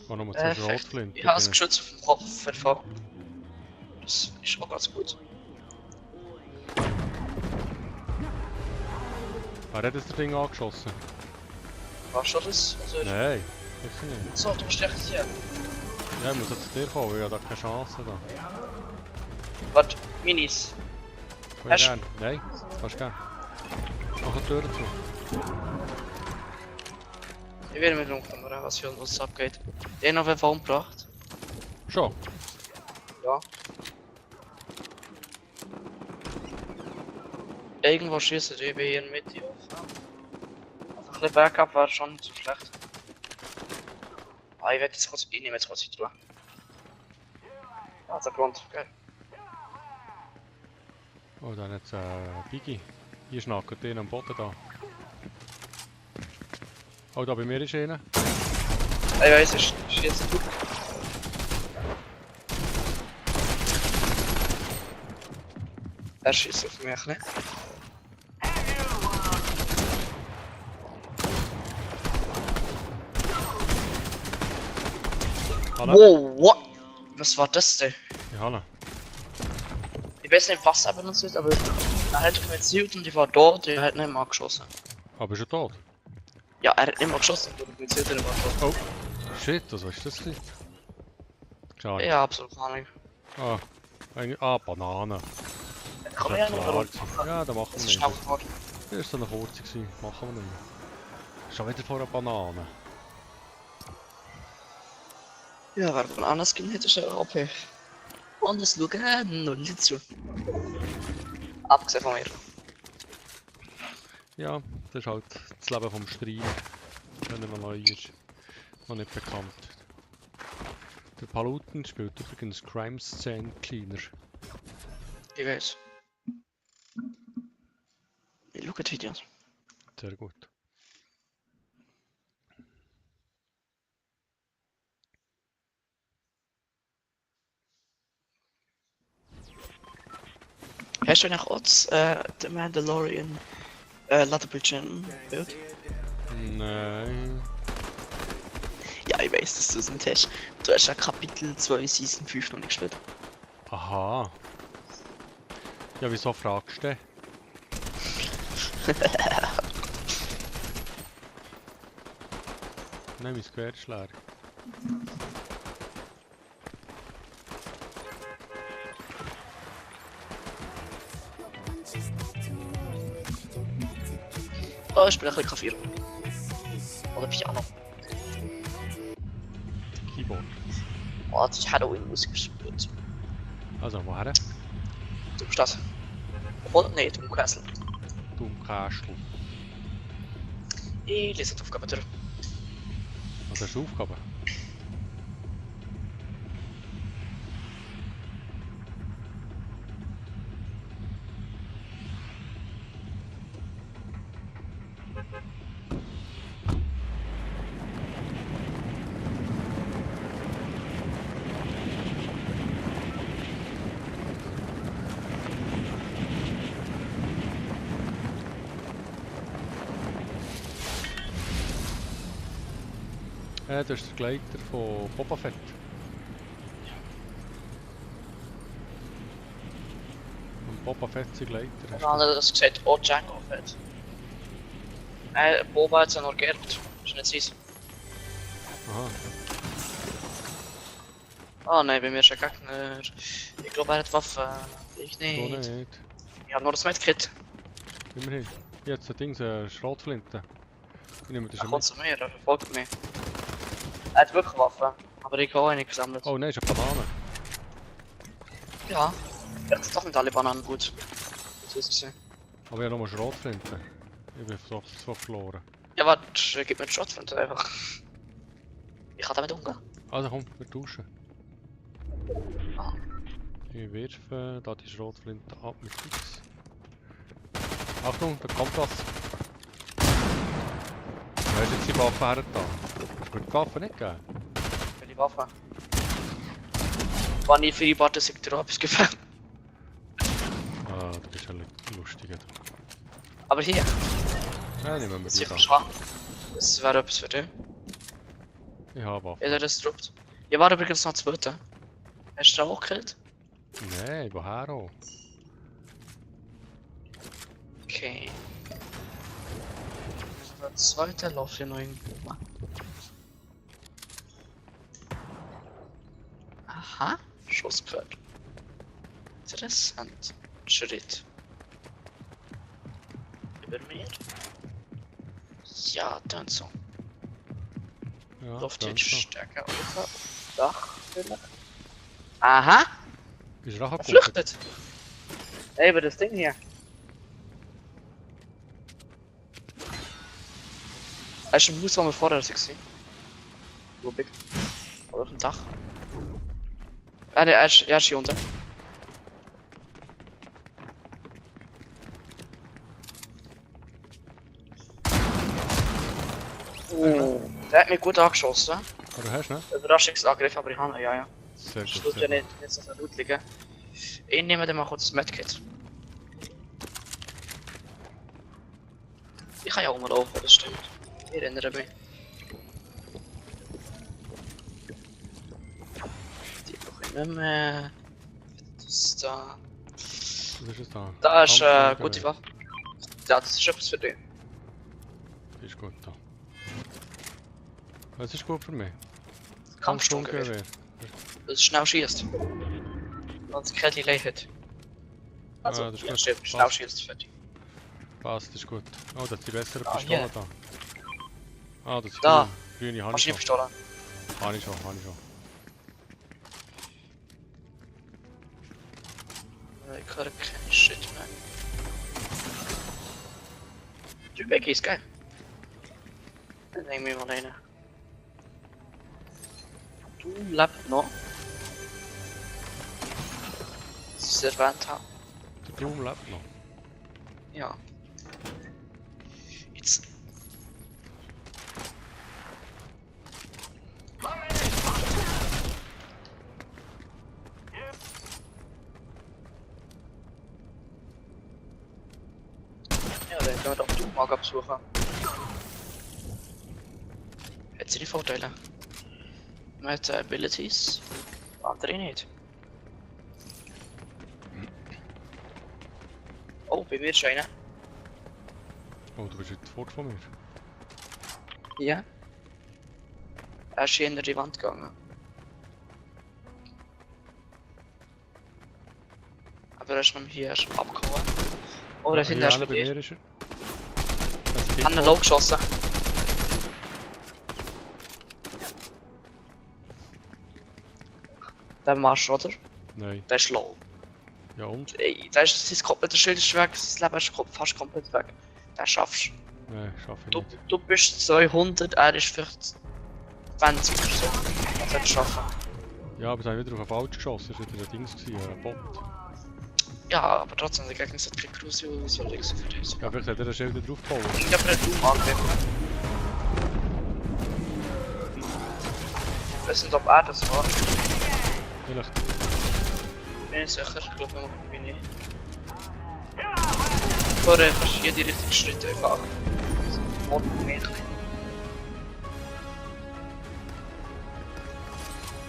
Ich habe nur zwei Perfekt. Schrotflinten. Ich habe das Geschütz auf dem Kopf verfahren. Das ist auch ganz gut. Wer hat das Ding angeschossen? Warst du das? Also, Nein, sicher nicht. so, du musst echt hier. Ja, ich muss jetzt zu dir kommen, ich habe da keine Chance. Da. Warte, Minis. Will Hast- gern? Nein, kannst du gerne. Mach die Tür zu. Ich werde mit umkommen, was für uns abgeht. Den auf jeden Fall umgebracht. Schon? Ja. Irgendwo schießen die bei hier in der Mitte auf. Also ein bisschen Backup war schon nicht so schlecht. Ah, ich werde jetzt kurz, ich nehme jetzt kurz die Truhe. Ja, der Grund, geil. Oh, dann jetzt Biggie. Hier schnackert den am Boden da. Oh, da bei mir ist einer. Ich weiß, ist jetzt gut. Er schießt auf mich, ne? Hallo? Wow, what? Was war das denn? Ja, hallo. Ich weiß nicht, was er benutzt hat, aber er hat mich gezielt und ich war dort, er hat nicht mal geschossen. Aber schon tot? Ja, er hat nicht mal geschossen, und ich gezielt und er war tot. Oh. Shit, was ist das denn? Schade. Ja, absolut gar nicht. Banane. Komm Das her, ist noch klar mal. gewesen. Ja, da machen Das wir ist schnell nicht. geworden. Das war so eine kurze gewesen. Machen wir nicht mehr. Schon wieder vor einer Banane. Ja, wer von anders ging, hätte schon OP. Und es schauen null zu. Abgesehen von mir. Ja, das ist halt das Leben vom Streamer. Wenn er noch neu ist. Noch nicht bekannt. Der Paluten spielt übrigens Crime Scene Cleaner. Ich weiß. Ich schaue die Videos. Sehr gut. Hast du eigentlich auch das The Mandalorian Letterbildschirm Bild? Nein. weiss, dass du es nicht hast. Du hast ja Kapitel 2 Season 5 noch nicht gespielt. Aha. Ja, wieso fragst du? Nein, mein Gewehr ist leer. Oh, ich spiele ein bisschen Klavier. Oder Piano. Keyboard. Oh, die Halloween-Musik ist gut. Also, woher? Du bist das. Oder? Nee, du Kessel. Du im Kästl. Ich lese die Aufgabe durch. Was hast du Aufgaben? Das ist der Gleiter von Boba Fett. Und Boba Fett sein Gleiter. Und dann hat er das gesagt, oh Django Fett. Boba hat es ja noch geerbt. Ist nicht süß. Aha. Oh nein, bei mir ist ein Gegner. Ich glaube, er hat Waffen. Ich So nicht. nicht. Ich habe nur das Medkit. Immerhin. Jetzt ein Ding, eine Schrotflinte. Ich nehme das Er schon kommt mit. zu mir, er verfolgt mich. Er hat wirklich Waffen. Aber ich habe auch eine gesammelt. Oh nein, ist eine Banane. Ja. Vielleicht sind doch nicht alle Bananen gut. So ist es. Aber ich habe noch eine Schrotflinte. Ich bin so verloren. Ja, warte, gib mir den Shot von dir einfach. Ich kann damit umgehen. Also komm, wir tauschen. Ah. Ich werfe da die Schrotflinte ab mit X. Achtung, da kommt was. Wer ist jetzt die Waffe her da? Hast du mir die Waffe nicht gegeben? Für die Waffe. War nie für die Barte, dass ich dir etwas gefällt. Ah, du bist ja lustiger. Aber hier, Ja, nehmen wir das die ist da. verschwunden. Das wäre etwas für dich. Ich habe Waffe. Jeder das droppt. Ja, war übrigens noch zweite. Hast du den auch gekillt? Nein, woher auch? Okay. Der zweite läuft hier noch irgendwo. Aha, Schuss gehört. Interessant. Schritt. Über mir? Ja, dann so. Ja, Läuft dann jetzt so. stärker auf Dach vielleicht. Aha, Ist er Rache flüchtet. Ey, über das Ding hier. Er ist im Haus, wo wir vorher gesehen. Wo big? Oder auf dem Dach. Ah, ne, er ist hier unten. Oh, der hat mich gut angeschossen. Ah, du hast, ne? Überraschungsangriff, aber ich habe ihn, ja, ja. Sehr Ich gut. tut ja Sehr nicht so viel Loot liegen. Ich nehme dann mal kurz das Medkit. Ich kann ja auch mal laufen, das stimmt. Ich erinnere mich. Die brauche ich nicht mehr. Das da. gut. Was ist es da? Da ist Kampfgewehr. gute Waffe. Ja, das ist etwas für dich. Das ist gut da. Was ist gut für mich? Kampfsturmgewehr. Das schnell schießt. Und das Kelly Lay hat. Also, Ah, das ist ja, gut. stimmt, schnell schießt fertig. Passt, das ist gut. Oh, das ist die bessere Ah, Pistole hier. da. Ah, das ist Da. grün. Grüne habe ich schon. Maschinenpistole. Habe ich schon, habe ich schon. Ich höre keinen Shit mehr. Die Becky ist geil. Dann nehmen wir mal eine. Du lebst noch. Das ist erwähnt haben. Der Doom lebt noch. Ja. Jetzt. Ja, dann können wir doch Doom mal absuchen. Hat sie die Vorteile? Mit Abilities. Andere nicht. Oh, bei mir ist einer. Oh, du bist jetzt fort von mir. Ja. Er ist hier in die Wand gegangen. Aber er ist noch hier abgehauen. Oh, da sind ja, er schon bei wieder. mir ist er. Das geht An den vor. Low geschossen. Der Marsch, oder? Nein. Der ist low. Ja und? Ey, da ist sein komplette Schild ist weg, sein Leben ist fast komplett weg. Den schaffst du. Nein, schaffe ich Du, nicht. du bist 200, er ist vielleicht 20 oder so. Das wird schaffen. Ja, aber da habe ich wieder auf den Falsch geschossen. Das war wieder ein Dings, ein Bot. Ja, aber trotzdem, der Gegner hat keine Crucio, so nichts für dich. Ja, vielleicht hat er ein Schild wieder draufgebaut. Ich habe einen Doom angegriffen. Ich weiß nicht, ob er das war. Vielleicht. Bin ich sicher, ich glaube, ich bin nicht. Vorher kannst du hier die richtigen Schritte einfach. Und mehr.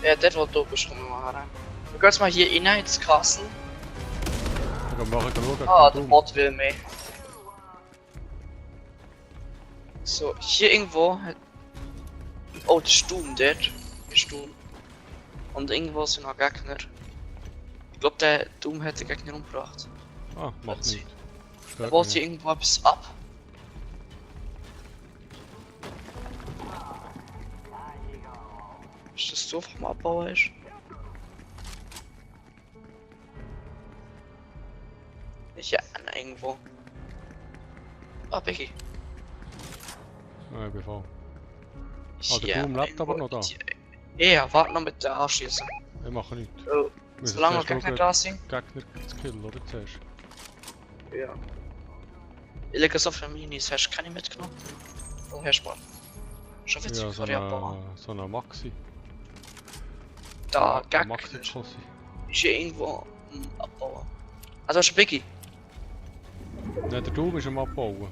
Ja, der wo du bist, kommen wir mal rein. Wir gehen jetzt mal hier rein ins Castle. Dann machen wir schauen. Ah, der Bot will mehr. So, hier irgendwo hat... Oh, der Sturm dort. Der Sturm. Und irgendwo sind noch Gegner. Ich glaube, der Doom hat den Gegner umgebracht. Ah, macht sie- nichts. Er Stört baut mich hier nicht. irgendwo etwas ab. Ist das so vom Abbau ist? Ja, irgendwo. Ah, Becky. Ja, ich bin voll. Ah, der Ja, Doom lebt aber irgendwo- noch da. Ja, warte noch mit der Anschießen. Ich mache nichts. Oh, Wir müssen solange noch zuerst Gegner schauen, da sind. Gegner zu killen, oder zuerst? Ja. Ich lege so viele Minis, hast du keine mitgenommen? Oder hast du mal? Schon witzig, Ja, vor die abbauen. so eine Maxi. Da, Eine Gegner. Maxi-Kossi. Ist hier irgendwo abbauen. Also hast du Biggie? Nein, der Doom ist am Abbauen.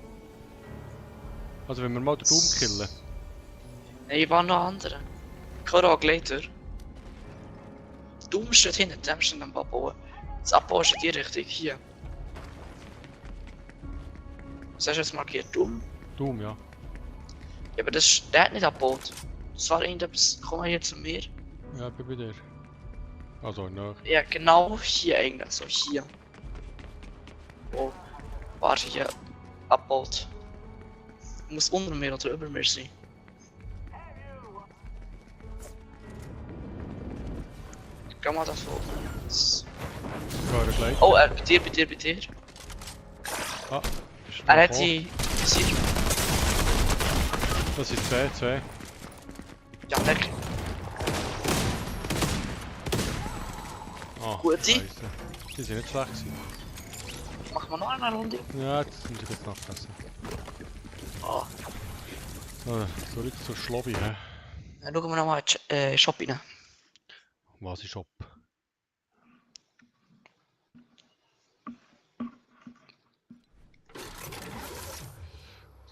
Also wenn wir mal den Doom killen. Nein, ich war noch andere. Korag later. Du steht hinten, dem steht am Abbauen. Das Abbauen ist in die Richtung, hier. Was hast du jetzt markiert? Dumm? Doom, ja. Ja, aber das, der hat nicht abgebaut. Das war irgendetwas, komm mal hier zu mir. Ja, ich bin bei dir. Also, ne. Ja, genau hier eigentlich, so hier. Wo, warte, hier abbaut. Muss unter mir oder über mir sein. Kann man das so? Gehören gleich. Oh, bei dir, bei dir, bei dir. Ah, ist Er hat vor. die. Sie- Das sind zwei. Ja, lecker. Ah, Gute. Scheisse. Die sind nicht schlecht gewesen. Machen wir noch eine Runde? Ja, das sind jetzt nachgegessen. Ah, So, zurück zur Schlobby, hä? dann schauen wir nochmal in den Shop rein. Was ist Shop?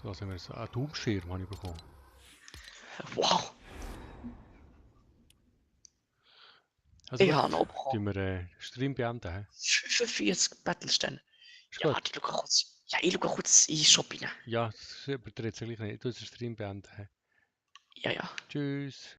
So, was haben wir jetzt? Ah, Doomschirm habe ich bekommen. Wow, Also, ich gut, habe noch bekommen. tun wir Stream beenden, hä? 45 Battlestände. Ist Ja, gut. warte, ich schau kurz. Ja, ich schau kurz in den Shop rein. Ja, das überträgt sich gleich nicht. Du hast den Stream beenden, hä? Ja, ja. Tschüss.